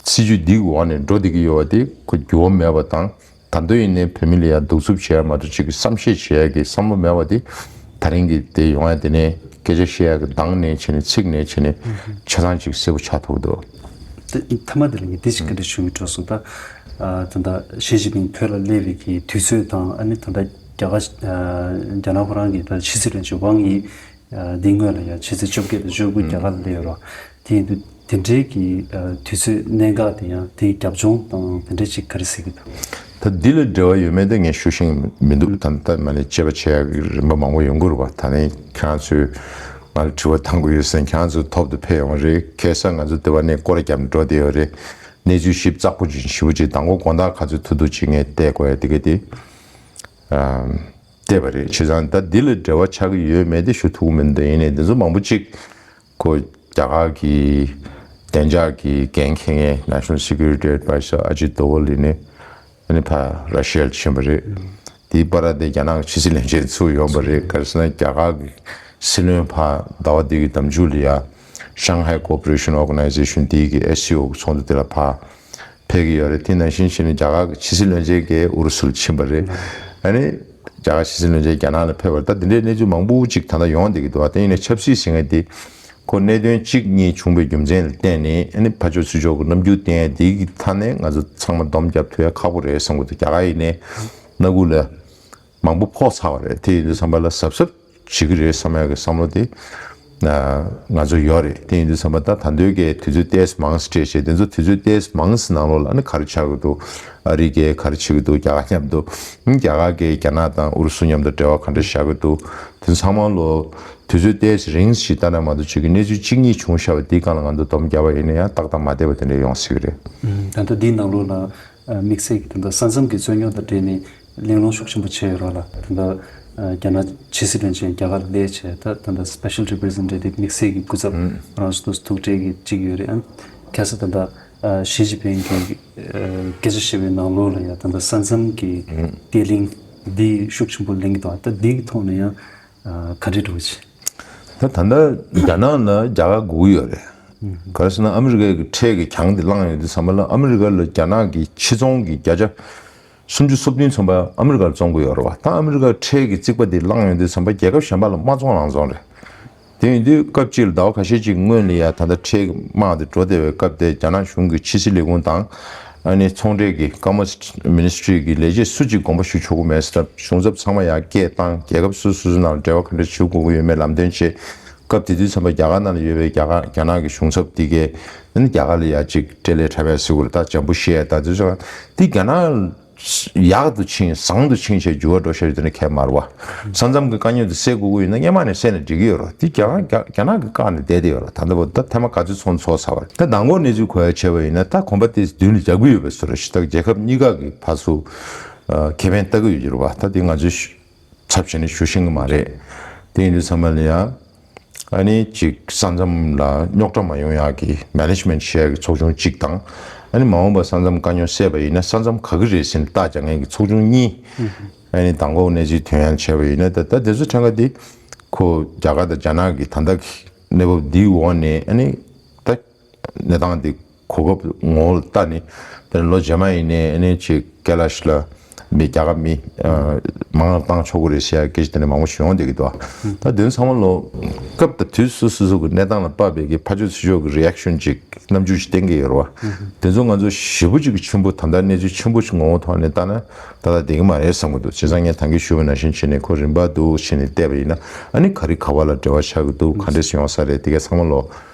སྲིད་ཇུས་འདིའི་འོག་ནས་འགྲོ་བསྡད་ཀྱི་ཡོད་པ་དེ་ཁོ་འགྱུར་བ་མེད་པ་དང་། ད་དུང་ཡིན་ནའི་བོད་མི་ལ་ཡ་གདུག་རྩུབ་བྱེད་ཡ་མ་གཏོགས་ཅིག་གི་བསམ་ཤེས་བྱེད་ཡ་གི་བསམ་བློ་མེད་པ་དེ་ད་རིང་གི་དེ་ཡོང་ཡ་དེ་ནས་སྐད་ཆ་བཤད་ཡ་གི་གདངས་ནས་བྱས་ནས་ཚིག་ནས་བྱས་ནས་ཆ་ཚང་ཅིག་གསལ་པོ་ཆགས་ཐུབ་འདུག་དེ་མཐའ་མ་དེ་ལ་ངས་དེ་ཞིག་བཀའ་འདྲི་ཞུ་གི་འགྲོ་སོང་། ད་ཨ་ད་ལྟ་ཞི་ཅིན་ཕིང་བོད་ལ་སླེབས་པའི་གི་དུས་ཚོད་དང་། ཨ་ནི་ད་ལྟ་རྒྱ་གར་ཨ་རྒྱ་ནག་ཁོ་རང་གི་ད་ཕྱི་སྲིད་བློན་ཆེན་ཝང་དབྱི་ཨ་འདི་སྔོན་ལ་ཡང་ཕྱི་ཚེས་བཅོ་བརྒྱད་དང་བཅུ་དགུ་རྒྱ་གར་ལ་སླེབས་ཡོད་རེད། དེ་ཡིན་དུས་དེ་འདྲའི་གི་ཨ་དུས་ཚོད་གནད་འགག་དེ་ཡང་དེའི་རྒྱབ་ལྗོངས་དང་དེ་འདྲའི་ཅིག་ག་རེ་གཟིགས་ཀྱི་འདུག་ད་འདི་ལ་འབྲེལ་བ་ཡོད་མེད་དེ་ངས་ཞུ་ཤེས་མི་འདུག་ད་ལྟ་མ་ནས་དཔྱད་པ་བྱེད་ཡག་གི་རིམ་པ་མང་པོ་ཡོང་གི་རེད་བ། ད་ནི་ཁྱེད་རང་ཚོས་ང་ལ་དྲི་བ་བཏང་གི་ཡོད་ཟེར་ན་ཁྱེད་རང་ཚོ་ཐོག་ཏུ་ཕེབས་ཡོང་རེད། ཁ་སང་ང་ཚོ་འདི་བ་ནས་སྐོར་ར་བརྒྱབ་འགྲོ་བསྡད་ཡོད་རེད། གནས་ཚུལ་ཞིབ་ཚགས་པོ་ཅིག་ཞིབ་པོ་ཅིག་དང་པོ་དགོང་དག་ག་ཚོད་ཐུག་ཐུག་ཅིག་ངས་བལྟས་དགོས་ཡ་དེ་ག་དེ་ཨ་བལྟས་པ་རེད། བྱས་ཙང་ད་འདི་ལ་འབྲེལ་བ་ཆགས་ཀྱི་ཡོད་མེད་དེ་ཞུ་ཐུབ་ཀྱི་མི་འདུག་ཡིན་ནའི་འདི་ཚོ་མང་པོ་ཅིག་ཁོ་རྒྱ་གར་གྱི་བདེ་འཇགས་ཀྱི་འགན་འཁྱེར་མཁན་National Security Advisor Ajit Doval ཡིན་ནའི་ཨ་ནི་ཕར་ར་ཤི་ཡར་ཕྱིན་པ་རེད། དེའི་བར་དེ་རྒྱ་ནག་གི་ཕྱི་སྲིད་བློན་ཆེན་ཚུར་ཡོང་པ་རེད། ག་རེ་ཟེར་ན་རྒྱ་གར་གྱི་སྲིད་བློན་ཕར་ཟླ་བ་འདི་གི་ཟླ་མཇུག་ལ་ཡ་Shanghai Cooperation Organization འདི་གི་S C O གི་ཚོགས་འདུ་དེ་ལ་ཕར་ཕེབས་ཀྱི་ཡོད་རེད། དེ་ནང་བཞིན་བྱས་ནས་རྒྱ་གར་གྱི་ཕྱི་སྲིད་བློན་ཆེན་གྱིས་ཨུ་རུ་སུ་ལ་ཕྱིན་པ་རེད། ཨ་ནི་རྒྱ་གར་ཕྱི་སྲིད་བློན་ཆེན་རྒྱ་ནག་ལ་ཕེབས་པ་རེད། ད་འདི་འདྲའི་གནས་ཚུལ་མང་པོ་ཅིག་ད་ལྟ་ཡོང་བསྡད་ཀྱི་འདུག་ཨ་དེ་ཡིན་ནའི་ཆབ་སྲིད་ཟེར་མཁན་དེ་ཁོ་གནད་དོན་གཅིག་གཉིས་བྱུང་བའི་རྒྱུ་མཚན་ལ་བརྟེན་ནས་ཨ་ནི་ཕར་ཕྱོགས་ཚུར་ཕྱོགས་ཀྱི་རྣམ་འགྱུར་བསྟན་ཡ་དེ་གི་མཐའ་ནས་ང་ཚོ་ཚང་མ་སྡོམ་རྒྱབ་ཐུབ་ཡ་ཁག་པོ་རེད་བསམ་གྱི་འདུག་རྒྱ་གར་ཡིན་ནའི་སྣ་ཁུག་ལ་མང་པོ་ཕོག་ཚར་བ་རེད། དེ་ཡིན་དུས་ཙམ་པ་ལ་གཟབ་གཟབ་བྱེད་ཀྱི་རེད་བསམ་ཡག་གི་བསམ་བློ་དེ་ང་ཚོ་ཡོད་རེད། དེ་ཡིན་དུས་ཙམ་པ་ད་ད་འདོད་ཀྱི་དུས་ཚོད་ཏོག་ཙམ་མང་སྤྲད་བྱས་དེ་ཚོ་དུས་ཚོད་ཏོག་ཙམ་མང་ཙམ་ནང་ལོགས་ལ་ཨ་ནི་ག་རེ་ཆགས་ཀྱི་འདུག་ཨ་རི་གས་ག་རེ་བྱེད་ཀྱི་འདུག་རྒྱ་གར་མཉམ་དུ་རྒྱ་གར་གས་རྒྱ་ནག་དང་ཨུ་རུ་སུ་མཉམ་དུ་འབྲེལ་བ་ག་འདྲ་བཞག་གི་འདུག་དེ་ཚང་མ་ལོ་དུས་ཚོད་ཏོག་ཙམ་རིང་ཞིག་ལྟ་ན་མ་གཏོགས་ཅིག་གི་གནས་ཚུལ་གཅིག་གཉིས་བྱུང་བཞག་པ་དེའི་སྒང་ལ་ང་ཚོ་སྡོམ་རྒྱབ་པ་ཡིན་ན་ཡང་ཏག་ཏག་མ་བསྡད་པ་དེ་འདྲ་ཡོང་སྲིད་ཀྱི་རེད། ད་ལྟ་འདིའི་ནང་ལོགས་ལ་དམིགས་བསལ་གྱི་ད་ལྟ་ས་མཚམས་ཀྱི་རྩོད་རྙོག་དང་འབྲེལ་ནས་གླེང་སློང་ཤུགས་ཆེན་པོ་བྱས་ཡོད་རེད་ལ། ད་ལྟ་རྒྱ་ནག་ཕྱི་སྲིད་བློན་ཆེན་རྒྱ་གར་སླེབས་བྱས་ད་ད་ལྟ་Special Representative དམིགས་བསལ་གྱི་སྐུ་ཚབ་རང་སོ་སོ་ཐུག་འཕྲད་ཀྱི་གཅིག་ཡོད་རེད། ཨ་ཁ་སང་ད་ལྟ་ཞི་ཅིན་ཕིང་གིས་སྐད་ཆ་བཤད་པའི་ནང་ལོགས་ལ་ཡང་ད་ལྟ་ས་མཚམས་ཀྱི་བརྟན་ལྷིང་འདི་ཤུགས་ཆེན་པོ་གླེང་གི་འདུག་ད་འདི་གི་ཐོག་ནས་ཡང་ག་འདྲ་འགྲོ་གི་ཆེ། ད་ད་ལྟ་རྒྱ་ནག་ལ་རྒྱ་གར་དགོས་ཀྱི་ཡོད་རེད། ག་རེ་ཟེར་ན་ཨ་མི་རི་ཀའི་ཁྲལ་གྱི་གྱང་དེ་བསླངས་ཡོད་དུས་ཙམ་པ་ལ་ཨ་མི་རི་ཀ་ལ་རྒྱ་ནག་གི་ཕྱི་ཚོང་གི་བརྒྱ་ཆ་སུམ་ཅུ་སོ་བདུན་ཙམ་པ་ཨ་མི་རི་ཀར་བཙོང་གི་ཡོད་རེད་བ། ད་ཨ་མི་རི་ཀ་ཁྲལ་གྱི་རྩིག་པ་དེ་བསླངས་ཡོད་དུས་ཙམ་པ་རྒྱལ་ཁབ་གཞན་པ་ལ་མ་བཙོང་རང་བཙོང་རེད། དེ་ཡིན་དུས་སྐབས་གཅིག་ལ་ཟླ་བ་ཁ་ཤས་ཅིག་སྔོན་ལ་ཡ་ད་ལྟ་ཁྲལ་གྱི་དམག་དེ་འགྲོ་བསྡད་པའི་སྐབས་དེ་རྒྱ་ནག་གཞུང་གི་ཕྱི་སྲིད་ལས་ཁུངས་དང་ཨ་ནི་ཚོང་འབྲེལ་གྱི་Commerce Ministry གི་ལས་བྱེད་སུ་གཅིག་དགོངས་པ་ཞུ་ཆོག་གི་མེད་ཟེར། གཞུང་ཚབ་ཚང་མ་ཡར་སྐད་བཏང་། རྒྱལ་ཁབ་སོ་སོ་སོ་ནང་འབྲེལ་བ་ག་འདྲ་ཞུ་དགོས་ཀྱི་ཡོད་མེད་ལམ་སྟོན་བྱས། སྐབས་དེ་དུས་ཙམ་པ་རྒྱ་གར་ནང་ལ་ཡོད་པའི་རྒྱ་གར་རྒྱ་ནག་གི་གཞུང་ཚབ་དེ་གས་ཨ་ནི་རྒྱ་གར་ལ་ཡ་གཅིག་སྤྲེལ་ལད་འཁྲབ་ཡ་ཟེར་དགོས་རེད། ད་འཇམ་པོ་བཤད་ཡ་ད་དུས་ཙམ་པ་དེ་རྒྱ་ནག་ཡག་ཏུ་ཕྱིན་བཟང་དུ་ཕྱིན་བྱས་འགྱུར་བ་འགྲོ་ཤར་ཡོད་དེ་ནི་ཁས་མ་རེད་བ། ས་མཚམས་ཀྱི་དཀའ་རྙོག་དེ་སེལ་དགོས་ཀྱི་ཡོད་ན་སྔོན་མ་ནས་སེལ་ནས་འགྲིག་གི་ཡོད་རེད། དེ་རྒྱ་གར་རྒྱ་རྒྱ་ནག་གིས་བཀག་ནས་བསྡད་དེ་ཡོད་རེད། ད་ལྟ་བར་ད་ཐེངས་མ་ག་ཚོད་ཚོང་ཚོགས་ཚར་བ་རེད། ད་མདང་དགོང་གནས་ཚུལ་གོ་ཡ་བྱས་པ་ཡིན་ན་ད་གོམ་པ་དེ་མདུན་ལ་རྒྱག་གི་ཡོད་པའི་བཟོ་འདྲ་ཞིག་ད་རྒྱལ་ཁབ་གཉིས་ཀ་གི་ཕར་ཚུར་ཁེ་ཕན་ལྟ་གི་ཡོད་ཀྱི་རེད་བ། ད་དེ་ང་ཚོས་ཚབ་བྱས་ནས་ཞུ་ཤེས་ཀྱི་མ་རེད། དེ་ཡིན་དུས་ཚང་མ་ལ་ཡང་ཨ་ནི་ཅིག་ས་མཚམས་ལ་རྙོག་དྲ་མ་ཡོང་ཡག་གི་Management བྱེད་ཡག་གི་ཚོགས་ཆུང་གཅིག་དང་། ཨ་ནི་མ་འོངས་པ་ས་མཚམས་དཀའ་རྙོག་སེལ་བ་ཡིན་ན་ས་མཚམས་ག་གི་རེད་ཟེར་ནས་རྟགས་རྒྱག་མཁན་གྱི་ཚོགས་ཆུང་གཉིས་ ཨ་ནི་མདང་དགོང་གནས་ཚུལ་ཐོན་ཡག་བྱས་པ་ཡིན་ན། ད་ད་དེ་ཚོ་ཕྲན་ཁ་འདི་ཁོ་རྒྱ་གར་དང་རྒྱ་ནག་གི་ད་ལྟ་གི་གནས་བབ་འདིའི་འོག་ནས། ཨ་ནི་ད་གནས་སྟངས་འདི་གོ་སྐབས་ངོ་བོ་ལ་བལྟས་ནས། དེ་ནས་ལོ་རྗེས་མ་ཡིན་ནའི་ཨ་ནི་ཅིག་ཀེ་ལ་ཤི་ལ་མི་རྒྱ་གར་མི་ཨ་མང་བཏང་ཆོག་གི་རེད་ཟེར་ཡག་སྐད་ཆ་དེ་འདྲ་མང་པོ་ཞིག་ཡོང་བསྡད་ཀྱི་འདུག་ད་དེ་ཚོ་ཚང་མ་ལོ་སྐབས་དང་དུས་སོ་སོ་སོ་གི་གནས་སྟངས་ལ་དཔག་པའི་གི་ཕར་ཕྱོགས་ཚུར་ཕྱོགས་ཀྱི་རི་ཨེག་ཤན་ཅིག་རྣམ་འགྱུར་ཞིག་བསྟན་གྱི་ཡོད་རེད་བ། དེ་ཚོ་ང་ཚོ་ཞེ་པོ་ཅིག་གི་ཆེན་པོ། ད་ལྟ་གནས་ཚུལ་ཆེན་པོ་ཞིག་ངོ་བོ་ཐོག་ནས་བལྟས་ན་ད་ལྟ་བསྡད་ཀྱི་མ་རེད་བསམ་གྱི་འདུག་བྱས་ཙང་ངས་ད་གིན་ཞུས་པ་ནང་བཞིན་བྱས་ནས་ཁོ་རིམ་པ་འདུག་བྱས་ནས་བལྟས་པ་ཡིན་ན། ཨ་ནི་ག་རེ་ག་བ་ལ་འབྲེལ་བ་ཆགས་ཀྱི་འདུག་ག་འདྲས་ཡོང་ས་རེད། དེ་ག་ཚང་མ་ལོ་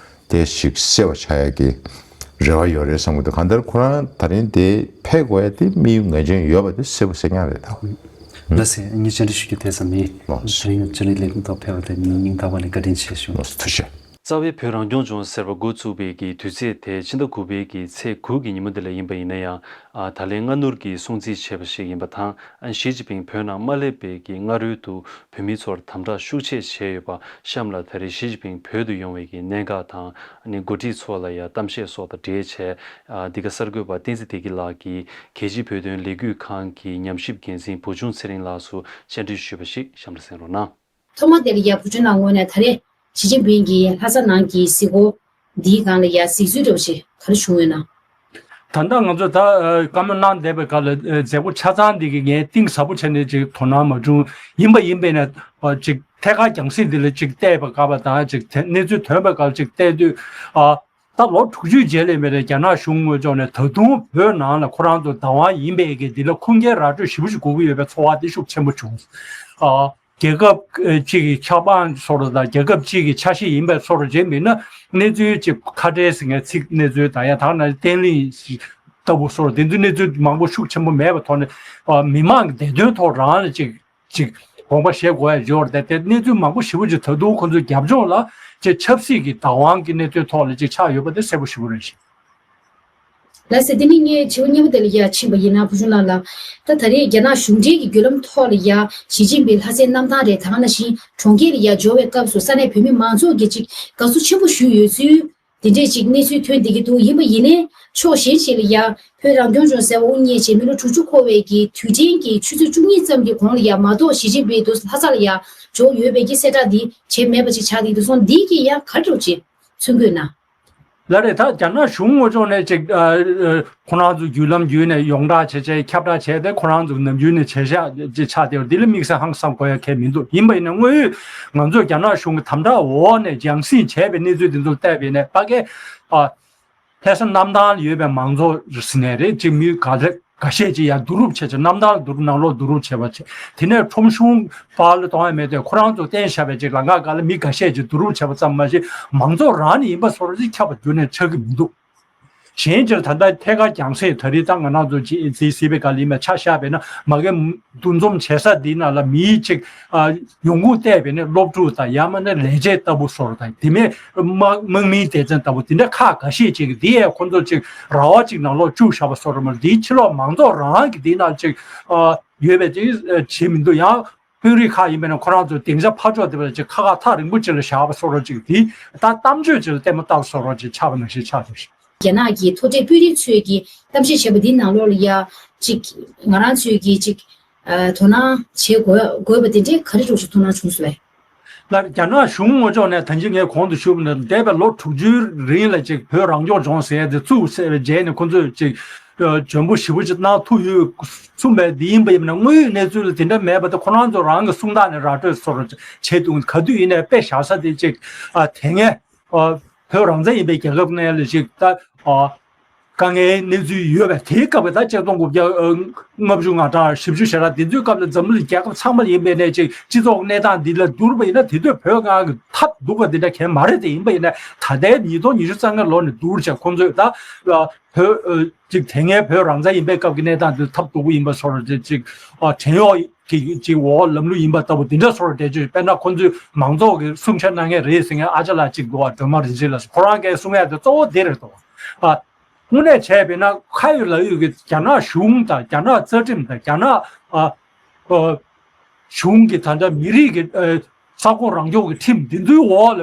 དེ་ཞིག་གསལ་བ་ཆགས་ཡག་གི་རེ་བ་ཡོད་རེད་བསམ་གྱི་འདུག་གང་ལྟར་ཁོ་རང་ད་རིང་དེ་ཕེབས་དགོས་ཡག་དེ་དམིགས་ཡུལ་ངེས་ཅན་ཡོད་པ་དེ་གསལ་པོ་གསལ་རྐྱང་རེད་ད། ལགས་སེ། ངས་བཅར་འདྲི་ཞུ་རྒྱུ་དེ་ཙམ་ཡིན། ལགས་སོ། དེ་རིང་བཅར་འདྲི་ལས་ཁུངས་ཐོག་ཕེབས་པ་དེ་སྙིང་ཐག་པ་ནས་བཀའ་དྲིན་ཆེ་ཞུ། ལགས་སོ། ཐུགས་རྗེ་ཆེ། རྩ་བའི་བོད་རང་སྐྱོང་ལྗོངས་ཟེར་བ་འགོ་བཙུགས་པའི་གི་དུས་ཚེས་དེ་ཕྱི་ཟླ་དགུ་པའི་གི་ཚེས་དགུ་གི་ཉིན་མོ་འདི་ལ་ཡིན་པ་ཡིན་ན་ཡང་། ཨ། ད་ལན་སྔ་སྣུར་གྱིས་སྲུང་བརྩི་བྱས་པ་ཞིག་ཡིན་པ་དང་། ཨ། ཞི་ཅིན་ཕིང་བོད་ནང་མ་སླེབས་པའི་གི་སྔ་རོལ་དུ་བོད་མི་ཚོར་དམ་དྲག་ཤུགས་ཆེ་བྱས་ཡོད་པ་གཤམ་ལ་ད་རེས་ཞི་ཅིན་ཕིང་བོད་དུ་ཡོང་བའི་གི་གནད་འགག་དང་། ཨ་ནི་འགོ་ཁྲིད་ཚོ་ལ་ཡང་གཏམ་བཤད་སོགས་དང་འབྲེལ་བྱས། ཨ། འདི་ག་གསར་འགོད་པ་བསྟན་འཛིན་བདེ་སྐྱིད་ལགས་ཀྱིས་རྒྱལ་སྤྱིའི་བོད་དོན་ལས་འགུལ་ཁང་གི་ཉམས་ཞིབ་འགན་འཛིན་བུ་ཆུང་ཚེ་རིང་ལགས་སུ་བཅར་འདྲི་ཞུས་པ་ཞིག་གཤམ་ལ་གསན་རོགས་གནང་། ཐོག་མ་དེ་ལ་ཡ་བུ་ཆུང་ལགས་ངོས་ནས་ད་རེས་ཞི་ཅིན་ཕིང་གིས་ལྷ་ས་ནང་གི་གཟིགས་སྐོར་འདིའི་སྒང་ལ་ཡ་གཟིགས་ཚུལ་འདྲ་བོ་ཞིག་ག་རེ་བྱུང་ཡོད་ན། ད་ལྟ་ང་ཚོ་ད་ཨ་བཀའ་མོལ་གནང་བསྡད་པའི་སྐབས་ལ་ཨ་མཛད་སྒོ་ཆ་ཚང་འདི་གི་ངས་གཏིང་ཟབ་པོ་བྱས་ནས་ཅིག་དོ་སྣང་མ་བྱུང་། ཡིན་པ་ཡིན་པས་ན་ཨ་ཅིག་ཐད་ཀར་རྒྱང་སྲིང་འདི་ལ་ཅིག་བལྟས་པའི་སྐབས་དང་། ཅིག་དེ་གནས་ཚུལ་ཐོན་པའི་སྐབས་ཅིག་བལྟས་དུས། ཨ་ད་ལོ་དྲུག་ཅུའི་རྗེས་ལ་མེད་པའི་རྒྱ་ནག་གཞུང་ངོས་ཕྱོགས་ནས་ད་དུང་བོད་ནང་ལ་ཁོ་རང་ཚོ་བདག་དབང་ཡིན་པའི་གི་འདི་ལ་ཁུངས་སྐྱེལ་ར་སྤྲོད་ཞེ་པོ་ཞིག་དགོས་ཀྱི་ཡོད་པའི་ཚོར་བ་དེ་ཤུགས་ཆེན་པོ་བྱུང་། ཨ་རྒྱལ་ཁབ་ཨ་གཅིག་གི་ཆགས་འབངས་ཚོར་དང་། རྒྱལ་ཁབ་གཅིག་གི་ཆ་ཤས་ཡིན་པའི་ཚོར་བྱེད་མིན་ན། གནས་ཚུལ་ཅིག་ཁ་བྲལ་ཟེར་མཁན་ཚིག་གནས་ཚུལ་དང་། ཡང་དག་ན་བརྟན་ལྷིང་ཞིག་ལྟ་བུ་སོགས་དེ་ཚོའི་གནས་ཚུལ་མང་པོ་ཤུགས་ཆེན་པོ་མེད་པའི་ཐོག་ནས། ཨ་མི་མང་གི་བདེ་དོན་ཐོག་རང་ལ་ཅིག་ཅིག་དགོངས་པ་བཞེས་དགོས་ཡ་ཡོད་རེད་དེ། གནས་ཚུལ་མང་པོ་ཞེ་པོ་ཅིག་ད་དུང་ཁོ་ཚོའི་རྒྱབ་ལྗོངས་ལ་ཅིག་ཆབ་སྲིད་ཀྱི་བདག་དབང་གི་གནས་ཚུལ་ཐོག་ལ་ཅིག་ཆགས་ཡོད་པ་དེ་གསལ་པོ་ཞེ་པོ་རེད་ཤག་ལགས་སེ། དེ་ནི་ངས་དྲི་བ་སྙན་པོ་དེ་ལ་ཡ་ཕྱིན་པ་ཡིན་ན། བུ་ཆུང་ལགས་ལ། ད་ད་རེས་རྒྱ་ནག་གཞུང་འབྲེལ་གྱི་བརྒྱུད་ལམ་ཐོག་ལ་ཡ་ཞི་ཅིན་ཕིང་ལྷ་སའི་གནམ་ཐང་རེད། ད་ག་ནང་བཞིན་གྲོང་ཁྱེར་ལ་ཡ་འབྱོར་བའི་སྐབས་སུ་ས་གནས་བོད་མི་མང་ཚོགས་ཀྱིས་ཅིག་དགའ་བསུ་ཆེན་པོ་ཞུས་ཡོད་ཚུལ། དེ་འདྲས་ཅིག་གནས་ཚུལ་ཐོན་བསྡད་ཀྱི་འདུག་ཡིན་པ་ཡིན་ནའི་ཕྱོགས་གཞན་ཞིག་ལ་ཡ་བོད་རང་སྐྱོང་ལྗོངས་ཟེར་བ་དབུ་བརྙེས་བྱས་མི་ལོ་དྲུག་ཅུ་འཁོར་བའི་གི་དུས་དྲན་གྱི་ཆུ་ཚོད་བཅུ་གཉིས་ཙམ་གྱི་གོང་ལ་ཡ་མ་གཏོགས་ཞི་ཅིན་ཕིང་དུ་ལྷ་ས་ལ་ཡ་འབྱོར་ཡོད་པའི་གི་གསལ་བསྒྲགས་འདི་བྱས་མེད་པ་ཅིག་ཆགས་བསྡད་འདུག་སོང་། འདི་གི་ཡ་ག་འདྲ་ཅིག་ཚུར་འགོད་ན། ལགས་རེད། ད་རྒྱ་ནག་གཞུང་ངོས་ཕྱོགས་ནས་ཅིག་ཨ་ཨ་ཁོ་རང་ཚོ་བརྒྱུད་ལམ་བརྒྱུད་ནས་ཡོངས་བསྒྲགས་བྱས་བྱས་ཁྱབ་བསྒྲགས་བྱས་ཏེ། ཁོ་རང་ཚོ་ནམ་རྒྱུན་ནས་བྱས་བཞག་ཅིག་ཆགས་བསྡད་པ་འདི་ལ་དམིགས་བསལ་ཧང་སང་དགོས་ཡ་གང་ཡང་མི་འདུག་ཡིན་པ་ཡིན་ན་དངོས་ཡོད་ང་ཚོས་རྒྱ་ནག་གཞུང་གི་དམ་དྲག་འོག་ནས་རྒྱང་སྲིང་བྱས་པའི་གནས་ཚུལ་འདི་ཚོ་བལྟས་པ་ཡིན་ན། ཕ་གི་ཨ་ལྷ་ས་གནམ་ཐང་ལ་ཡོད་པའི་མང་ཚོགས་ཟེར་ནའི་རེད། ཅིག་མི་ག་རེ་འགའ་ཤས་ཅིག་ཡར་བསྡུ་རུབ་བྱས་བྱས། གནམ་ཐང་ལ་བསྡུ་རུབ། ནང་ལོགས་བསྡུ་རུབ་བྱས་པ་བྱས། དེ་ནས་ཁྲོམ་གཞུང་བར་ལ་གཏོང་ཡ་མེད་དེ། ཁོ་རང་ཚོ་བསྟན་བཞག་པའི་ཅིག་ལམ་ཁ་སྒང་ལ་མི་འགའ་ཤས་ཅིག་བསྡུ་རུབ་བྱས་པ་ཙམ་མ་ཟད། མང་ཚོགས་རང་ནས་ཡིན་པ་བཟོ་འདྲ་ཅིག་ཁྱབ་པ་ཁྱོན་ནས་ཆགས་ཀྱི་མི་འདུག་གཞན་ཅིག་ད་ལྟ་ཐད་ཀར་རྒྱང་སྲིང་ད་རེས་ད་ང་རང་ཚོ་ཅིག་གཟིགས་གཟིགས་པའི་སྒང་ལ་ཡིན་པ་ཆ་བཞག་པ་ཡིན་ན། མ་གི་འདུ་འཛོམས་བྱེད་ས་འདི་ནང་ལ་མིའི་ཅིག་ཨ་ཡོང་ཁུངས་བལྟས་པ་ཡིན་ན་སློབ་ཕྲུག་དང་། ཡང་མིན་ན་ལས་བྱེད་ལྟ་བུ་བཟོ་འདྲ་དང་། དེ་མིན་དམག་དམག་མིའི་སྡེ་ཚན་ལྟ་བུ་དེ་འདྲ་ཁག་འགའ་ཤས་ཅིག་གིས་འདི་ཡས་ཁོ་ཚོ་ཅིག་ར་བ་ཅིག་ནང་ལོགས་བཅུག་བཞག་པ་བཟོ་འདྲ་མ་རེད། འདིའི་ཕྱི་ལོགས་མང་ཚོགས་རང་གི་འདི་ནང་ཅིག་ཨ་ཡོད་པའི་ཅིག་ཨ་བྱེད་མི་འདུག་ཡང་དཔོན་རིགས་ཁག་ཡིན་པས་ན་ཁོ་རང་ཚོ་སྡིངས་ཆ་ཕར་ཕྱོགས་དེ་བ་ཅིག་ཁ་ཁ་ཐག་རིང་པོ་ཅིག་ལ་བཞག་པ་བཟོ་འདྲ་ཅིག་འདི་ད་གཏམ་བརྗོད་ཅིག་ལ་ལྟད་མོ་ལྟ་བ་བཟོ་འདྲ་ཅིག་ཆགས་པ་ནང་བཞིན་ཆགས་འདུག་རྒྱ་ནག་གི་མཐོ་གྲས་དཔོན་རིགས་ཚོས་ཀྱིས་གཏམ་བཤད་བྱས་པ་འདིའི་ནང་ལོགས་ལ་ཡ་ཅིག་ང་རང་ཚོས་ཀྱིས་ཅིག་ཨ་དོ་སྣང་བྱེད་དགོས་དགོས་པ་དེ་འདྲའི་ག་རེ་འདྲ་ཞིག་དོ་སྣང་བྱུང་སོང་བས། ལགས། རྒྱ་ནག་གཞུང་ངོས་ཕྱོགས་ནས་ད་གིན་ངས་གོང་དུ་ཞུས་པ་ནང་འདས་པའི་ལོ་དྲུག་ཅུའི་རིང་ལ་ཅིག་བོད་རང་སྐྱོང་ལྗོངས་ཟེར་ཡ་དེ་བཙུགས་ཚར་བའི་རྗེས་ནས་ཁོ་ཚོས་ཅིག་ཨ་འཇོན་པོ་ཞེ་པོ་ཅིག་གནང་ཐུབ་ཡོད་གསུངས་པས། འདི་ཡིན་པ་ཡིན་ན་དངོས་ཡོད་གནས་ཚུལ་ལ་དེ་འདྲ་མེད་པ་དེ་ཁོ་རང་ཚོ་རང་གི་སུམ་རྟགས་ནས་ར་སྤྲོད་བཟོ་འདྲ་བྱས་འདུག་ག་དུས་ཡིན་ནའི་དཔེ་བཞག་ས་དེ་ཅིག་ཨ་དེ་སྔའི་ཨ་བོད་རང་བཙན་ཡིན་པའི་རྒྱལ་ཁབ་ནང་ལ་ཅིག་ད་ཨ་དཀའ་ངལ་གནས་ཚུལ་ཡོད་པས། དེའི་སྐབས་ཀྱི་ད་ཆིག་སྟོང་དགུ་བརྒྱ་ལྔ་བཅུ་ང་གྲངས་བཞི་བཅུ་ཞེ་གྲངས་དེ་ཚོའི་སྐབས་ལ་འཛམ་གླིང་རྒྱལ་ཁབ་ཚང་མ་ཡིན་པའི་ནས་ཅིག་སྤྱི་ཚོགས་གནས་སྟངས་འདི་ལ་བསྡུར་བ་ཡིན་ན། དེ་དུས་བོད་སྒང་གི་ཐབས་སྡུག་པ་འདི་འདྲ་གང་ཡང་མ་རེད། དེ་ཡིན་པ་ཡིན་ན་ད་ལྟའི་ཉིས་སྟོང་ཉི་ཤུ་རྩ་ལྔ་ལོ་ནས་བསྡུར་བྱས་ཁོང་ཚོས་ད་བོད་ཅིག་དེ་སྔའི་བོད་རང་བཙན་ཡིན་པའི་སྐབས་ཀྱི་གནས་སྟངས་འདི་ཐབས་སྡུག་པོ་ཡིན་པ་བཟོ་འདྲ་ཅིག་བྲན་གཡོག་གི་ཅིག་འོག་ལམ་ལུགས་ཡིན་པ་ལྟ་བུ་འདི་འདྲ་བཟོ་འདྲ་བྱས། དཔེར་ན་ཁོང་ཚོས་མང་ཚོགས་ཀྱི་གསུང་བཤད་གནང་མཁན་རེད་ཟེར་མཁན་ཨ་ཅག་ལགས་ཅིག་འདུག་པ། སྒྲོལ་མ་རིན་ཆེན་ལགས་སུ། ཁོ་རང་གིས་གསུང་ཡ་དེ་གཙོ་བོ་དེ་རེད་འདུག་པ། དངོས་གནས་བྱས་པས་ན་ཁ་ཡོད་ལག་ཡོད་ཀྱི་རྒྱ་ནག་གཞུང་དང་། རྒྱ་ནག་རྩ་ཁྲིམས་དང་། རྒྱ་ནག་ཨ་ཨ་གཞུང་གི་ད་ལྟ་མི་རིགས་ཀྱི་ཨ་ས་ཁོངས་རང་སྐྱོང་གི་ཁྲིམས་འདི་ཚོའི་འོག་ལ་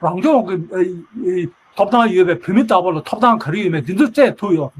རང་སྐྱོང་གི་ཨ་ཨ་ཐོབ་ཐང་ཡོད་པའི་བོད་མི་ལྟ་བུ་ལ་ཐོབ་ཐང་ག་རེ་ཡོད་མེད་འདི་ཚོ་བཙལ་ཐུབ་ཡོད།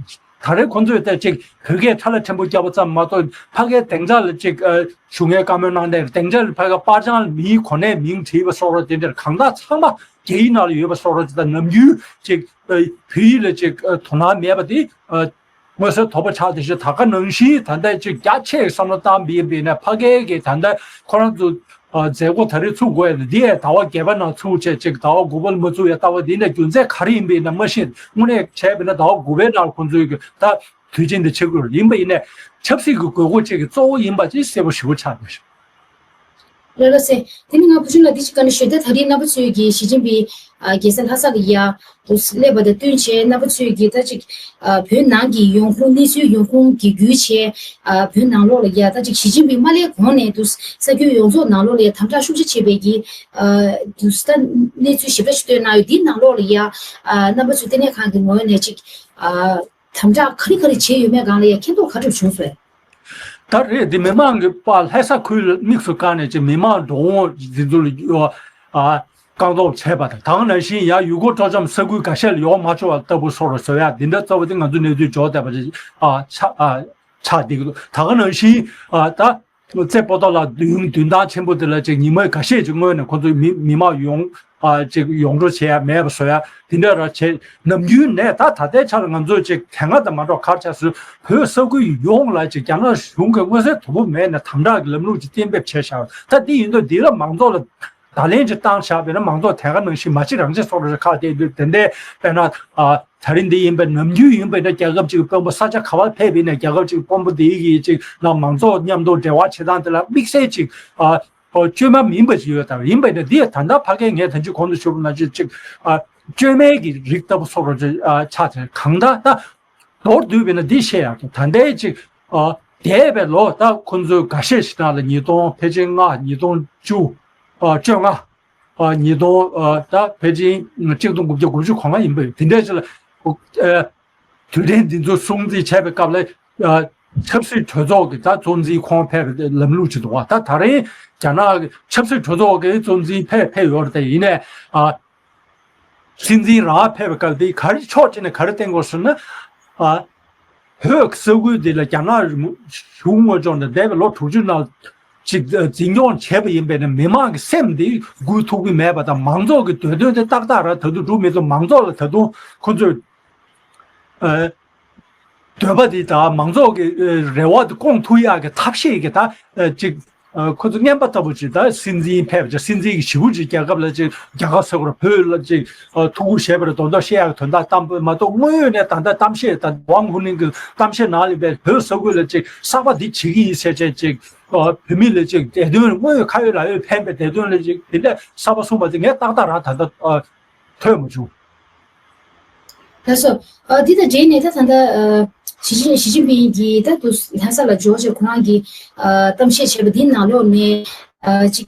ད་རེས་ཁོང་ཚོས་ད་ཅིག་བོད་སྐད་ཁྲ་ལ་ཕྲན་བུ་བརྒྱབ་པ་ཙམ་མ་གཏོགས། ཕ་གིའི་སྡིངས་ཆ་ལ་ཅིག་ཨ་ཞུ་མཁན་བཀའ་མོལ་གནང་མཁན། སྡིངས་ཆ་ལ་ཕ་གི་པར་བྱང་ལ་མིའི་གོ་གནས་མིང་བྲིས་པ་སོགས་རོགས་དེ་འདྲར་གང་དག་ཚང་མ་རྒྱ་ཡིག་ནང་ལ་ཡོད་པ་སོགས་རོགས་དེ་དང་། ནམ་རྒྱུན་ཅིག་ཨ་བོད་ཡིག་ལ་ཅིག་ཨ་དོ་སྣང་མེད་པ་དེ་ཨ་མངོན་གསལ་དོད་པོ་ཆགས། དེ་བཞིན་ད་ག་ནང་བཞིན་ད་ལྟ་ཅིག་རྒྱ་ཆེ་བསམ་བློ་བཏང་བ་ཡིན་པ་ཡིན་ན། ཕ་གི་གི་ད་ལྟ་ཁོ་རང་ཚོ་ཨ་མཛད་སྒོ་ད་རེས་ཚུགས་དགོས་ཡ་དེ། ཟླ་བ་བརྒྱད་པ་ནང་ཚུགས་བྱས། ཅིག་ཟླ་བ་དགུ་པ་ལ་མ་ཚུགས་ཡ་ལྟ་བུ་དེ་ནས་རྒྱུ་མཚན་ག་རེ་ཡིན་པ་ཡིན་ན་མ་ཤེས། དངོས་གནས་བྱས་པ་ཡིན་ན་ཟླ་བ་དགུ་པའི་ནང་ཁོང་ཚོའི་གི་ད་དུས་ཆེན་འདི་ཆགས་ཀྱི་ཡོད་པ་ཡིན་ནའི། ཆབ་སྲིད་ཀྱི་དགོས་མཁོ་ཅིག་གི་གཙོ་བོ་ཡིན་པ་ཅིག་གསལ་པོ་ཞེ་པོ་ཆགས་འདུག། ལགས་ལགས་སེ། དེ་ནི་ང་བུ་ཆུང་ལ་འདི་ཞིག་བཀའ་འདྲི་ཞུ། ད་ད་རེས་རྣམ་པ་ཚོས་ཀྱིས་ཞི་ཅིན་ཕིང་ཨ་རྒྱལ་ས་ལྷ་ས་ལ་ཡར་དུ་སླེབས་པ་དང་བསྟུན་བྱས། རྣམ་པ་ཚོས་ཀྱིས་ད་ཅིག་ཨ་བོད་ནང་གི་ཡོང་ཁུངས། གནས་ཚུལ་ཡོང་ཁུངས་ཀྱི་བརྒྱུད་བྱས། ཨ་བོད་ནང་ལོགས་ལ་ཡར་ད་ཅིག་ཞི་ཅིན་ཕིང་མ་སླེབས་གོང་ནས་དུ་ས་ཁུལ་ཡོངས་རྫོགས་ནང་ལོགས་ལ་ཡར་དམ་དྲག་ཤུགས་ཆེ་བྱས་པའི་གི་ཨ་དུ་ད་གནས་ཚུལ་ཞིབ་ཕྲ་ཞིག་བཏོན་གནང་ཡོད། འདིའི་ནང་ལོགས་ལ་ཡར་ཨ་རྣམ་པ་ཚོའི་ལྟེ་གནས་ཁང་གི་ངོས་ནས་ཅིག་ཨ་དམ་དྲག་ག་རེ་ག་རེ་བྱས་ཡོད་མེད་སྒང་ལ་ཡར་མཁྱེན་རྟོགས་ག་འདྲ་བྱུང་སོང་། ད་རེས་འདི་མི་མང་གི་པ་ལྷ་ས་ཁུལ་དམིགས་སུ་བཀར་ནས་ཅིག་མི་མང་འགྲོ་འོང་འདི་ཚོ་ལ་ཡོ་ཨ་བཀག་འགོག་བྱས་པ་དང་། ད་ག་ནང་བཞིན་ཡང་ཡུལ་སྐོར་སྤྲོ་འཆམ་ས་ཁུལ་འགའ་ཤས་ལ་ཡོང་མ་ཆོག་པ་ལྟ་བུ་སོགས་ལ་བཟོ་ཡ་འདི་འདྲ་གཙོ་བོ་དེ་ང་ཚོ་གནས་ཚུལ་འབྱོར་བསྡད་པ་ཅིག་ཨ་ཆགས་ཨ་ཆགས་བསྡད་ཀྱི་འདུག། ད་ག་ནང་བཞིན་ཨ་ད་རྩེ་པོ་ཏོ་ལ་མདུན་མདུན་ཐང་ཆེན་པོ་དེ་ལ་ཅིག་ཉི་མ་འགའ་ཤས་ཅིག་སྔོན་ནས་ཁོ་ཚོ་མི་མི་མང་ཡོང་ཨ་ཅིག་ཡོང་འགྲོ་བྱེད་ཡ་མེད་པ་བཟོ་ཡ་དེ་འདྲ་ར་བྱས། ནམ་རྒྱུན་ནས་ད་ད་ལྟའི་ཆར་ང་ཚོས་ཅིག་དེ་སྔ་དང་མ་འདྲ་བ་ག་རེ་ཆགས་སོང་། བོད་ས་ཁུལ་ཡོངས་ལ་ཅིག་རྒྱ་ནག་གཞུང་གིས་མངོན་གསལ་དོད་པོ་མེད་ནས་དམ་དྲག་གི་ལམ་ལུགས་ཅིག་གཏན་འབེབས་བྱས་བཞག། ད་དེ་ཡིན་དུས་འདི་ལ་མང་ཚོགས་ལ་བརྡ་ལན་ཅིག་བཏང་བཞག་པ་ཡིན་ན། མང་ཚོགས་དེ་ག་ནང་བཞིན་མ་གཅིག་རང་གཅིག་སོགས་ལ་ཁ་གཏད་དུས། དེ་འདྲའི་དཔེར་ན་ཨ་ད་རིང་འདི་ཡིན་པའི་ནམ་རྒྱུན་ཡིན་པའི་ན་རྒྱལ་ཁབ་ཅིག་དཔོན་པོ་ས་ཆ་ག་པར་ཕེབས་པ་ཡིན་ན། རྒྱལ་ཁབ་ཅིག་དཔོན་པོ་དེའི་གི་ཅིག་ནང་མང་ཚོགས་མཉམ་དུ་འབྲེལ་བ་བྱེད་སྟངས་དེ་ལ་དམིགས་བསལ་ཅིག་ཨ། ཨོ་བཅོས་མ་མིན་པ་ཞིག་ཡོད་དམ། ཡིན་པས་ན་འདི་ད་ལྟ་ཕ་གིའི་ངས་ད་ཅི་གོང་དུ་ཞུས་པ་ནང་བཞིན་ཅིག་ཨ་བཅོས་མའི་གི་རིགས་ལྟ་བུ་སོགས་རོ་ཅིག་ཨ་ཆགས་ཚེ། གང་ལྟར་ད་མདོར་བསྡུས་པས་ན་འདི་བཤད་ཡག་གི། ད་ལྟའི་ཅིག་ཨ་འདས་པའི་ལོ་ད་ཁོ་ཚོའི་འགའ་ཤས་ཤིག་ནང་ལ་ཉིས་སྟོང་ཕལ་ཆེར་ལྔ། ཉིས་སྟོང་བཅུ། ཨ་བཅོ་ལྔ། ཨ་ཉིས་སྟོང་ཨ་ད་ཕལ་ཆེར་གཅིག་སྟོང་དགུ་བརྒྱ་དགུ་བཅུ་གོ་ལྔ་ཡིན་པས། དེ་འདྲའི་ཅིག་ལ་ཨ། དུས་དྲན་འདི་ཚོ་སྲུང་བརྩི་བྱས་པའི་སྐབས་ལ་ཨ་ཆབ་སྲིད་གྲོས་ཚོགས་ཀྱི་ད་གཙོ་འཛིན་ཁོང་ཕེབས་པའི་ལམ་ལུགས་ཅིག་འདུག་བ། ད་ད་རེས་རྒྱ་ནག་གི་ཆབ་སྲིད་གྲོས་ཚོགས་ཀྱི་གཙོ་འཛིན་ཕེབས་ཕེབས་ཡོད་རེད། དེ་ཡིན་ནའི་ཨ་སྲིད་འཛིན་རང་ཕེབས་པའི་སྐབས་དེ་ག་རེ་ཕྱོགས་གཅིག་ནས་ག་རེ་བསྟན་དགོས་ཟེར་ན། ཨ་བོད་ཀྱི་ས་ཁུལ་འདི་ལ་རྒྱ་ནག་གཞུང་དངོས་ཕྱོགས་ནས་འདས་པའི་ལོ་དྲུག་ཅུ་ནང་ཅིག་འཛིན་སྐྱོང་བྱས་པ་ཡིན་པས་ན། མི་མང་གི་སེམས་འདི་འགུལ་ཐུབ་ཀྱི་མེད་པ་དང་། མང་ཚོགས་ཀྱི་འདོད་དོན་དེ་ཏག་ཏག་རང་ད་དུང་འགྲུབ་མི་ཐུབ། མང་ཚོགས་ལ་ད་དུང་ཁོ་ཚོས་ཨ་འདོད་པ་འདི་དང་མང་ཚོགས་ཀྱི་ཨ་རེ་བ་འདི་སྐོང་ཐུབ་ཡག་གི་ཐབས་ཤེས་ཀྱི་ད་ཨ་ཅིག་ཨ་ཁོ་ཚོ་རྔན་པ་ལྟ་བུ་ཅིག་ད་སྲིད་འཛིན་ཕེབས་ཅིག་སྲིད་འཛིན་གྱི་ཞེ་པོ་ཅིག་རྒྱལ་ཁབ་ལ་ཅིག་རྒྱལ་ཁ་སོགས་ར་བོད་ལ་ཅིག་ཨ་ཐུགས་ཁུར་བཞེས་པ་རེད། དོན་དག་བཤད་ཡག་གི་དོན་དག་བཏང་པ་མ་གཏོགས། དངོས་ཡོད་ནས་ད་ལྟ་གཏམ་བཤད་ད་ཝང་ཧུ་ནིང་གི་གཏམ་བཤད་ནང་ལ་བས་བོད་ས་ཁུལ་ལ་ཅིག་གསར་པ་འདི་བྱེད་ཀྱི་ཡིན་ཟེར་བྱས་ཅིག་ཨ་བོད་མི་ལ་ཅིག་བདེ་དོན་དངོས་ཡོད་ཁ་ཡོད་ལག་ཡོད་ཕན་པའི་བདེ་དོན་ལ་ཅིག་དེ་འདྲ་གསར་པ་གསུངས་པ་དེ་ངས་ཏག་ཏག་རང་ད་ལྟ་ཨ་ཐོས་མ་བྱུང་། ལགས་སོ། ཨ་འདི་དང་འབྲེལ་ནས་ད་ད་ལྟ་ཨ་ཞི་ཅིན་ཞི་ཅིན་ཕིང་གིས་ད་དུ་ལྷ་ས་ལ་འབྱོར་བྱས་ཁོ་རང་གིས་ཨ་གཏམ་བཤད་བྱས་པ་འདི་ནང་ལོགས་ནས་ཨ་ཅིག་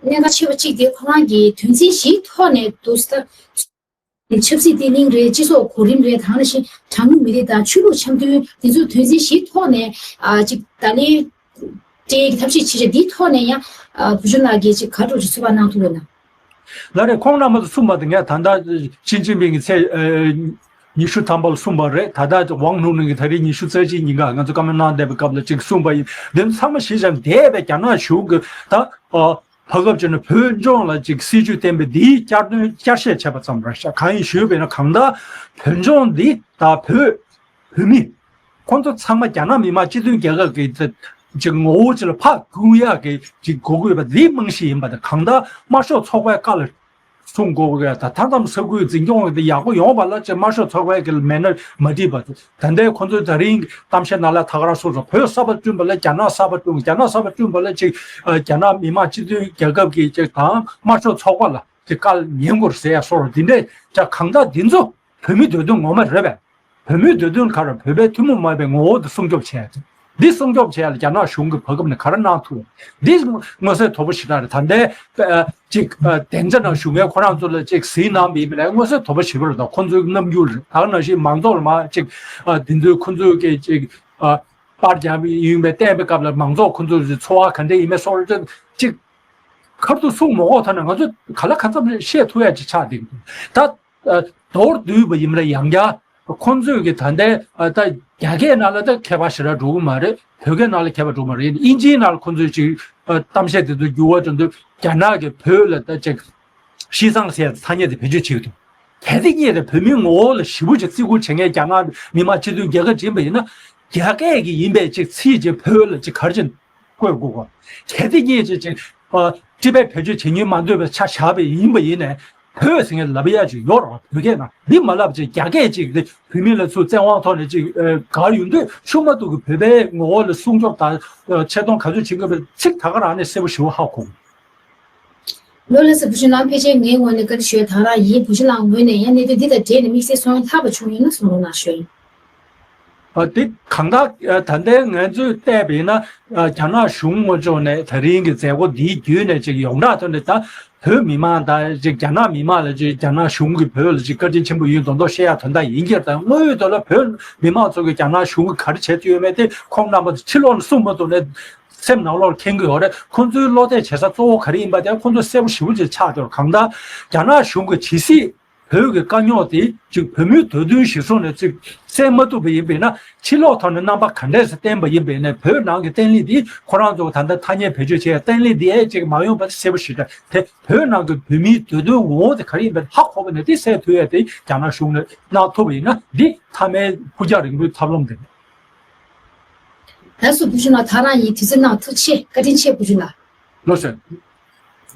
གནད་འགག་ཆེ་བ་གཅིག་དེ་ཁོ་རང་གིས་དོན་ཚན་བཞིའི་ཐོག་ནས་དུ་ད་ཆབ་སྲིད་བརྟན་ལྷིང་རེད། སྤྱི་ཚོགས་གོ་རིམ་རེད། དེ་ནང་བཞིན་གྲངས་ཉུང་མི་རིགས་དང་ཆོས་ལུགས་འཆམ་མཐུན་འདི་ཚོ་དོན་ཚན་བཞིའི་ཐོག་ནས་ཨ་ཅིག་ད་ལན་སྤྲད་ཀྱི་ཐབས་ཤེས་བྱེད་བྱ་འདིའི་ཐོག་ནས་ཡང་ཨ་བུ་ཆུང་ལགས་ཀྱིས་ཅིག་ག་འདྲ་ཅིག་ཚོད་དཔག་གནང་ཐུབ་ཡོད་ན། ལགས་རེད། ཁོང་རྣམ་པ་ཚོ་གསུངས་པ་དེ་ངས་ད་ལྟ་ཞི་ཅིན་ཕིང་གིས་ཚེས་ཨ་ཉི་ཤུ་ཐམ་པ་ལ་གསུངས་པ་རེད། ད་ལྟ་ཝང་ཧུ་ནིང་གིས་ད་རེས་ཉི་ཤུ་རྩ་གཅིག་ཉིན་ག་ང་ཚོ་བཀའ་མོལ་གནང་བསྡད་པའི་སྐབས་ལ་ཅིག་གསུངས་པ་ཡིན། འདི་ཚང་མ་གཞི་བཞག་འདས་པའི་རྒྱ་ནག་གཞུང་གིས་ད་ཨ་བར་སྐབས་ཅིག་ནས་བོད་ལྗོངས་ལ་ཅིག་སྲིད་ཇུས་བསྟན་པའི་འདིའི་བསྐྱར་དོན་བསྐྱར་བཤད་བྱས་པ་ཙམ་རེད་ཤག། གང་ཡིན་ཞུས་པ་ཡིན་ན། གང་ལྟར་བོད་ལྗོངས་འདི་ད་བོད་བོད་མི་ཁོང་ཚོ་ཚང་མ་རྒྱ་ནག་མི་དམངས་སྤྱི་མཐུན་རྒྱལ་ཁབ་ཀྱི་ཅིག་ངོ་བོ་ཅིག་ལ་ཕར་བསྒྱུར་ཡག་གི་ཅིག་དགོས་ཀྱི་ཡོད་པ་འདི་རྨང་གཞི་ཡིན་པ་དང་། གང་ལྟར་དམར་ཤོག་ཚོགས་པའི་བཀའ་ལ་སྲུང་དགོས་ཀྱི་ཡོད། ད་མཐའ་མཚམས་ས་ཁུལ་འཛིན་སྐྱོང་འདི་ཡག་པོ་ཡོང་བ་ལ་ཅིག་དམར་ཤོག་ཚོགས་པའི་གི་མེ་ནར་མ་འགྲིག་པ། ད་ལྟའི་ཁོང་ཚོས་ད་རིང་གཏམ་བཤད་ནང་ལ་ད་ག་རང་གསུངས་སོང་། བོད་གསར་པ་བསྐྲུན་པ་ལ་རྒྱ་ནག་གསར་པ་བསྐྲུན། རྒྱ་ནག་གསར་པ་བསྐྲུན་པ་ལ་ཅིག་ཨ་རྒྱ་ནག་མི་དམངས་སྤྱི་མཐུན་རྒྱལ་ཁབ་ཀྱི་ཅིག་དང་དམར་ཤོག་ཚོགས་པ་ལ་ཅིག་བཀའ་ཉན་དགོས་ཟེར་ཡ་སོགས་འདི་འདྲས་ཅིག། གང་ལྟར་འདི་ཚོ་བོད་མིའི་འདོད་དོན་ངོ་མ་རེད་པས། བོད་མིའི་འདོད་དོན་ག་རེ། བོད་པའི་ཐུན་མོང་མ་ཡིན་པའི་ངོ་བོ་དེ་སྲུང་སྐྱོབ་བྱས། འདི་སྲུང་སྐྱོབ་བྱས་ལ་རྒྱ་ནག་གཞུང་གིས་བར་སྐབས་ནས་ག་རེ་གནང་ཐུབ། འདི་མངོན་གསལ་དོད་པོ་ཞེ་དྲག་རེད། ད་ལྟའི་ཨ་ཅིག་ཨ་སྡིངས་ཆ་ནང་བཞུགས་མཁན་ཁོ་རང་ཚོ་ལ་ཅིག་ཟིན་གནང་བ་ཡིན་པ་ལས་མངོན་གསལ་དོད་པོ་ཞེ་པོ་རེད། ད་ཁོ་ཚོའི་རྣམ་འགྱུར་རེད། ད་ག་ནང་བཞིན་མང་ཚོགས་ལ་མར་ཅིག་ཨ་འདི་ཚོའི་ཁོ་ཚོའི་གི་ཅིག་ཨ་པར་རྒྱག་ཡིན་པའི་བསྟན་པའི་སྐབས་ལ་མང་ཚོགས་ཁོ་ཚོའི་ཚོར་བ་ག་འདྲ་ཡིན་མིན་སོགས་ཅིག་ཅིག་ཁ་ཐུག་གསུང་མ་དགོས་ཐ་ན་ང་ཚོས་ག་ལ་གང་འཚམ་བཤད་ཐུབ་ཡ་ཅིག་ཆགས་བསྡད་ཀྱི་འདུག། ད་ཨ་མདོར་བསྡུས་པ་ཡིན་པ་ལ་ཡང་བསྐྱར་ ཁོང་ཚོས་ཀྱི་ད་ལྟའི་ཨ་ད་རྒྱ་སྐད་ནང་ལ་ད་མཁས་པ་ཞེ་དྲག་འགྲོ་གི་མ་རེད། བོད་སྐད་ནང་ལ་མཁས་པ་འགྲོ་གི་མ་རེད། དབྱིན་ཇིའི་ནང་ལ་ཁོང་ཚོས་ཅིག་ཨ་གཏམ་བཤད་དེ་ཚོ་བསྒྱུར་བ་དེ་ཚོ་རྒྱ་ནག་གིས་བོད་ལ་ད་ཅིག་ཤི་སང་ཟེར་ཐ་སྙད་དེ་བེད་སྤྱོད་བྱེད་ཀྱི་འདུག་གལ་ཏེ་ངས་དེ་བོད་མིའི་ངོ་བོ་ལ་ཞེ་པོ་ཅིག་བརྩི་བཀུར་བྱེད་མཁན་རྒྱ་ནག་མི་དམངས་སྤྱི་མཐུན་རྒྱལ་ཁབ་ཅིག་ཡིན་པ་ཡིན་ན། རྒྱ་སྐད་ཀྱི་ཡིན་པའི་ཅིག་ཚིག་ཅིག་བོད་ལ་ཅིག་ག་རེ་བྱས་བཀོད་དགོས་གོ། གལ་ཏེ་ངས་ཅིག་ཅིག་ཨ་ཊི་བེཊ་བེད་སྤྱོད་བྱེད་མྱོང་མ་འདོད་པའི་ཆ་བཞག་པ་ཡིན་པ་ཡིན་ནའི། བོད་ཟེར་མཁན་ལབ་ཡ་ཅིག་ཡོད་རེད་བ། བོད་སྐད་ནང་འདི་མ་ལབ་ཅིག་རྒྱ་སྐད་ཅིག་དེ་བོད་མི་ལ་ཚུར་བཙན་དབང་ཐོག་ནས་ཅིག་ཨ་གར་ཡོང་དུས་ཆུ་མ་ཐུག་གི་བོད་པའི་ངོ་བོ་ལ་སྲུང་སྐྱོབ་དང་ཨ་ཆེ་མཐོང་ག་ཚོད་བྱེད་དགོས་པའི་ཚིག་ད་ག་རང་ནས་གསལ་པོ་ཞེ་པོ་ཧ་གོ། ལོ་ལ་སི་བུ་ཆུ་ནང་ཕལ་ཆེར་ངའི་ངོས་ནས་བཀའ་འདྲི་ཞུ་ཡ་དང་རང་ཡིན། བུ་ཆུ་ལགས་ངོས་ནས་ཡང་གནད་དོན་འདི་དང་འབྲེལ་ནས་དམིགས་བསལ་གསུང་ཡ་ལྷག་པ་བྱུང་ཡོད་ན་གསུང་རོགས་གནང་ཞུ་ཡིན། ཨ་དེ་གང་ལྟར་ཨ་ད་ལྟའི་ང་ཚོས་བལྟས་པ་ཡིན་ན་ཨ་རྒྱ་ནག་གཞུང་ངོས་ཕྱོགས་ནས་ད་རིང་གི་མཛད་སྒོ་འདིའི་བརྒྱུད་ནས་ཅིག་ཡོངས་གྲགས་ཐོག་ནས་ད་བོད་མི་མང་དང་ཅིག་རྒྱ་ནག་མི་མང་ལ་ཅིག་རྒྱ་ནག་གཞུང་གིས་བོད་ལ་ཅིག་བཀའ་དྲིན་ཆེན་པོ་ཡིན་མདོག་མདོག་བཤད་ཡ་དོན་དག་ཡིན་གྱི་རེད། ད་དངོས་ཡོད་དོན་ལ་བོད་མི་མང་ཚོ་གིས་རྒྱ་ནག་གཞུང་གིས་ག་རེ་བྱེད་ཀྱི་ཡོད་མེད་དེ་ཁོང་རྣམ་པ་ཚོ་ཕྱི་ལོགས་ནས་གསུངས་མ་ཐུབ་ནས། སེམས་ནང་ལོགས་མཁྱེན་གྱི་ཡོད་རེད། ཁོང་ཚོའི་བློ་གཏད་བྱེད་ས་གཙོ་བོ་ག་རེ་ཡིན་པ་དེ་ཁོང་ཚོ་གསལ་པོ་ཞེ་པོ་ཅིག་ཆགས་ཀྱི་ཡོད་རེད། གང་ལྟར་རྒྱ་ནག་གཞུང་གིས་ཇི་སྲིད་བོད་ཀྱི་དཀའ་རྙོག་དེ་ཅིག་བོད་མིའི་འདོད་དོན་གཞིར་བཟུང་ནས་ཅིག་སེལ་མ་ཐུབ་པ་ཡིན་པས་ན། ཕྱི་ལོགས་ཐོག་ནས་རྣམ་པ་ག་འདྲས་སེ་བསྟན་པ་ཡིན་པས་ན། བོད་ནང་གི་བརྟན་ལྷིང་དེ་ཁོ་རང་ཚོ་ད་ལྟ་ཐ་སྙད་བེད་སྤྱོད་བྱས་བརྟན་ལྷིང་དེ་ཨེ་ཅིག་མ་ཡོང་པ་གསལ་པོ་ཞེ་དྲག་དེ། བོད་ནང་གི་བོད་མིའི་འདོད་དོན་ངོ་བོ་དེ་ག་རེ་ཡིན་པ་ཧ་གོ་བ་ནས་དེ་སེལ་ཐུབ་ཡ་དེ་རྒྱ་ནག་གཞུང་ནས་གནང་ཐུབ་པ་ཡིན་ན་འདི་མཐའ་མའི་ཕུགས་རྒྱང་རིང་པོའི་ཐབས་ལམ་དེ་རེད། ལགས་སོ། བུ་ཆུ་ལགས་ད་རང་ཡིན། དུས་ཚོད་གནང་ཐུགས་རྗེ་ཆེ། བཀའ་དྲིན་ཆེ་བུ་ཆུ་ལགས། ལགས་སོ།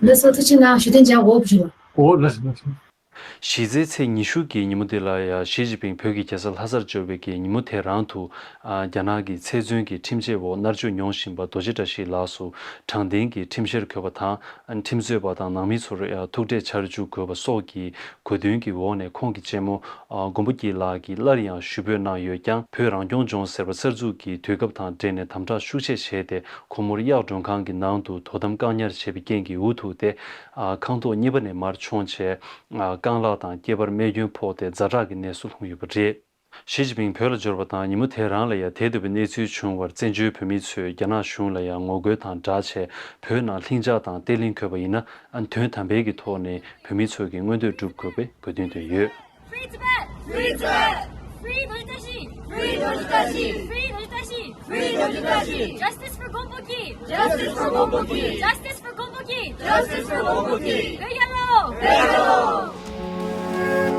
ལགས་སོ། ཐུགས་རྗེ་གནང་། ཞུ་དོན་སྦྱང་དགོས་བུ་ཆུ་ལགས། ཨོ་ལགས་སོ་ལགས་སོ། གཞི་རྩའི་ཚེས་ཉི་ཤུ་གི་ཉིན་མོ་འདི་ལ་ཡང་ཞི་ཅིན་ཕིང་བོད་ཀྱི་རྒྱལ་ས་ལྷ་སར་འབྱོར་བའི་གི་ཉིན་མོ་དེ་རང་དུ་ཨ་རྒྱ་ནག་གི་ཚེ་བཙོན་གྱི་ཁྲིམས་ཆད་འོག་མནར་གཅོད་མྱོང་བཞིན་པ་རྡོ་རྗེ་བཀྲ་ཤིས་ལགས་སུ་དྲང་བདེན་གྱི་ཁྲིམས་བཤེར་དགོས་པ་དང་། ཁྲིམས་རྩོད་པ་དང་ནང་མི་ཚོར་ཡང་ཐུག་འཕྲད་བྱ་རྒྱུ་དགོས་པ་སོགས་ཀྱི་དགོས་འདུན་གྱི་འོག་ནས་ཁོང་གི་གཅེན་མོ་ཨ་མགོན་པོ་སྐྱིད་ལགས་ཀྱིས་སླར་ཡང་ཞུ་འབོད་གནང་ཡོད་ཀྱང་། བོད་རང་སྐྱོང་ལྗོངས་ཟེར་བ་གསར་འཛུགས་ཀྱི་དུས་སྐབས་དང་འབྲེལ་ནས་དམ་དྲག་ཤུགས་ཆེ་བྱས་ཏེ། ཁོ་མོར་གཡག་མགྲོན་ཁང་གི་ནང་དུ་དོ་དམ་བཀག་ཉར་བྱས་པའི་རྐྱེན་གྱིས་འུ་ཐུག་སྟེ། ཨ་ཁང་ཐོག་གཉིས་པ་ནས་མར་མཆོངས་བྱས། ཨ་རྐང་ལག་དང་སྐེད་པར་རྨས་སྐྱོན་ཕོག་སྟེ་ཛ་དྲག་གི་གནས་སུ་ལྷུང་ཡོད་པ་རེད། ཞི་ཅིན་ཕིང་བོད་ལ་འབྱོར་བ་དང་ཉིན་མོ་དེ་རང་ལ་ཡང་དེ་ལྟ་བུའི་གནས་ཚུལ་བྱུང་བར་བཙན་བྱོལ་བོད་མི་ཚོས་རྒྱ་ནག་གཞུང་ལ་ཡང་ངོ་རྒོལ་དང་སྦྲགས་བྱས། བོད་ནང་ལྷིང་འཇགས་དང་བརྟན་ལྷིང་དགོས་པ་ཡིན་ན། ཨ་དོན་དམ་པའི་གི་ཐོག་ནས་བོད་མི་ཚོས་ཀྱི་མངོན་འདོད་སྒྲུབ་དགོས་པའི་དགོས་འདུན་བཏོན་ཡོད། Free Tibet! Free Tibet! Free Dojitashi! Free Dojitashi! Free Dojitashi! Free Dojitashi! Justice for Gompoki! Justice for Gompoki! Justice for Gompoki! Justice for Gompoki! Vegan law! Vegan law!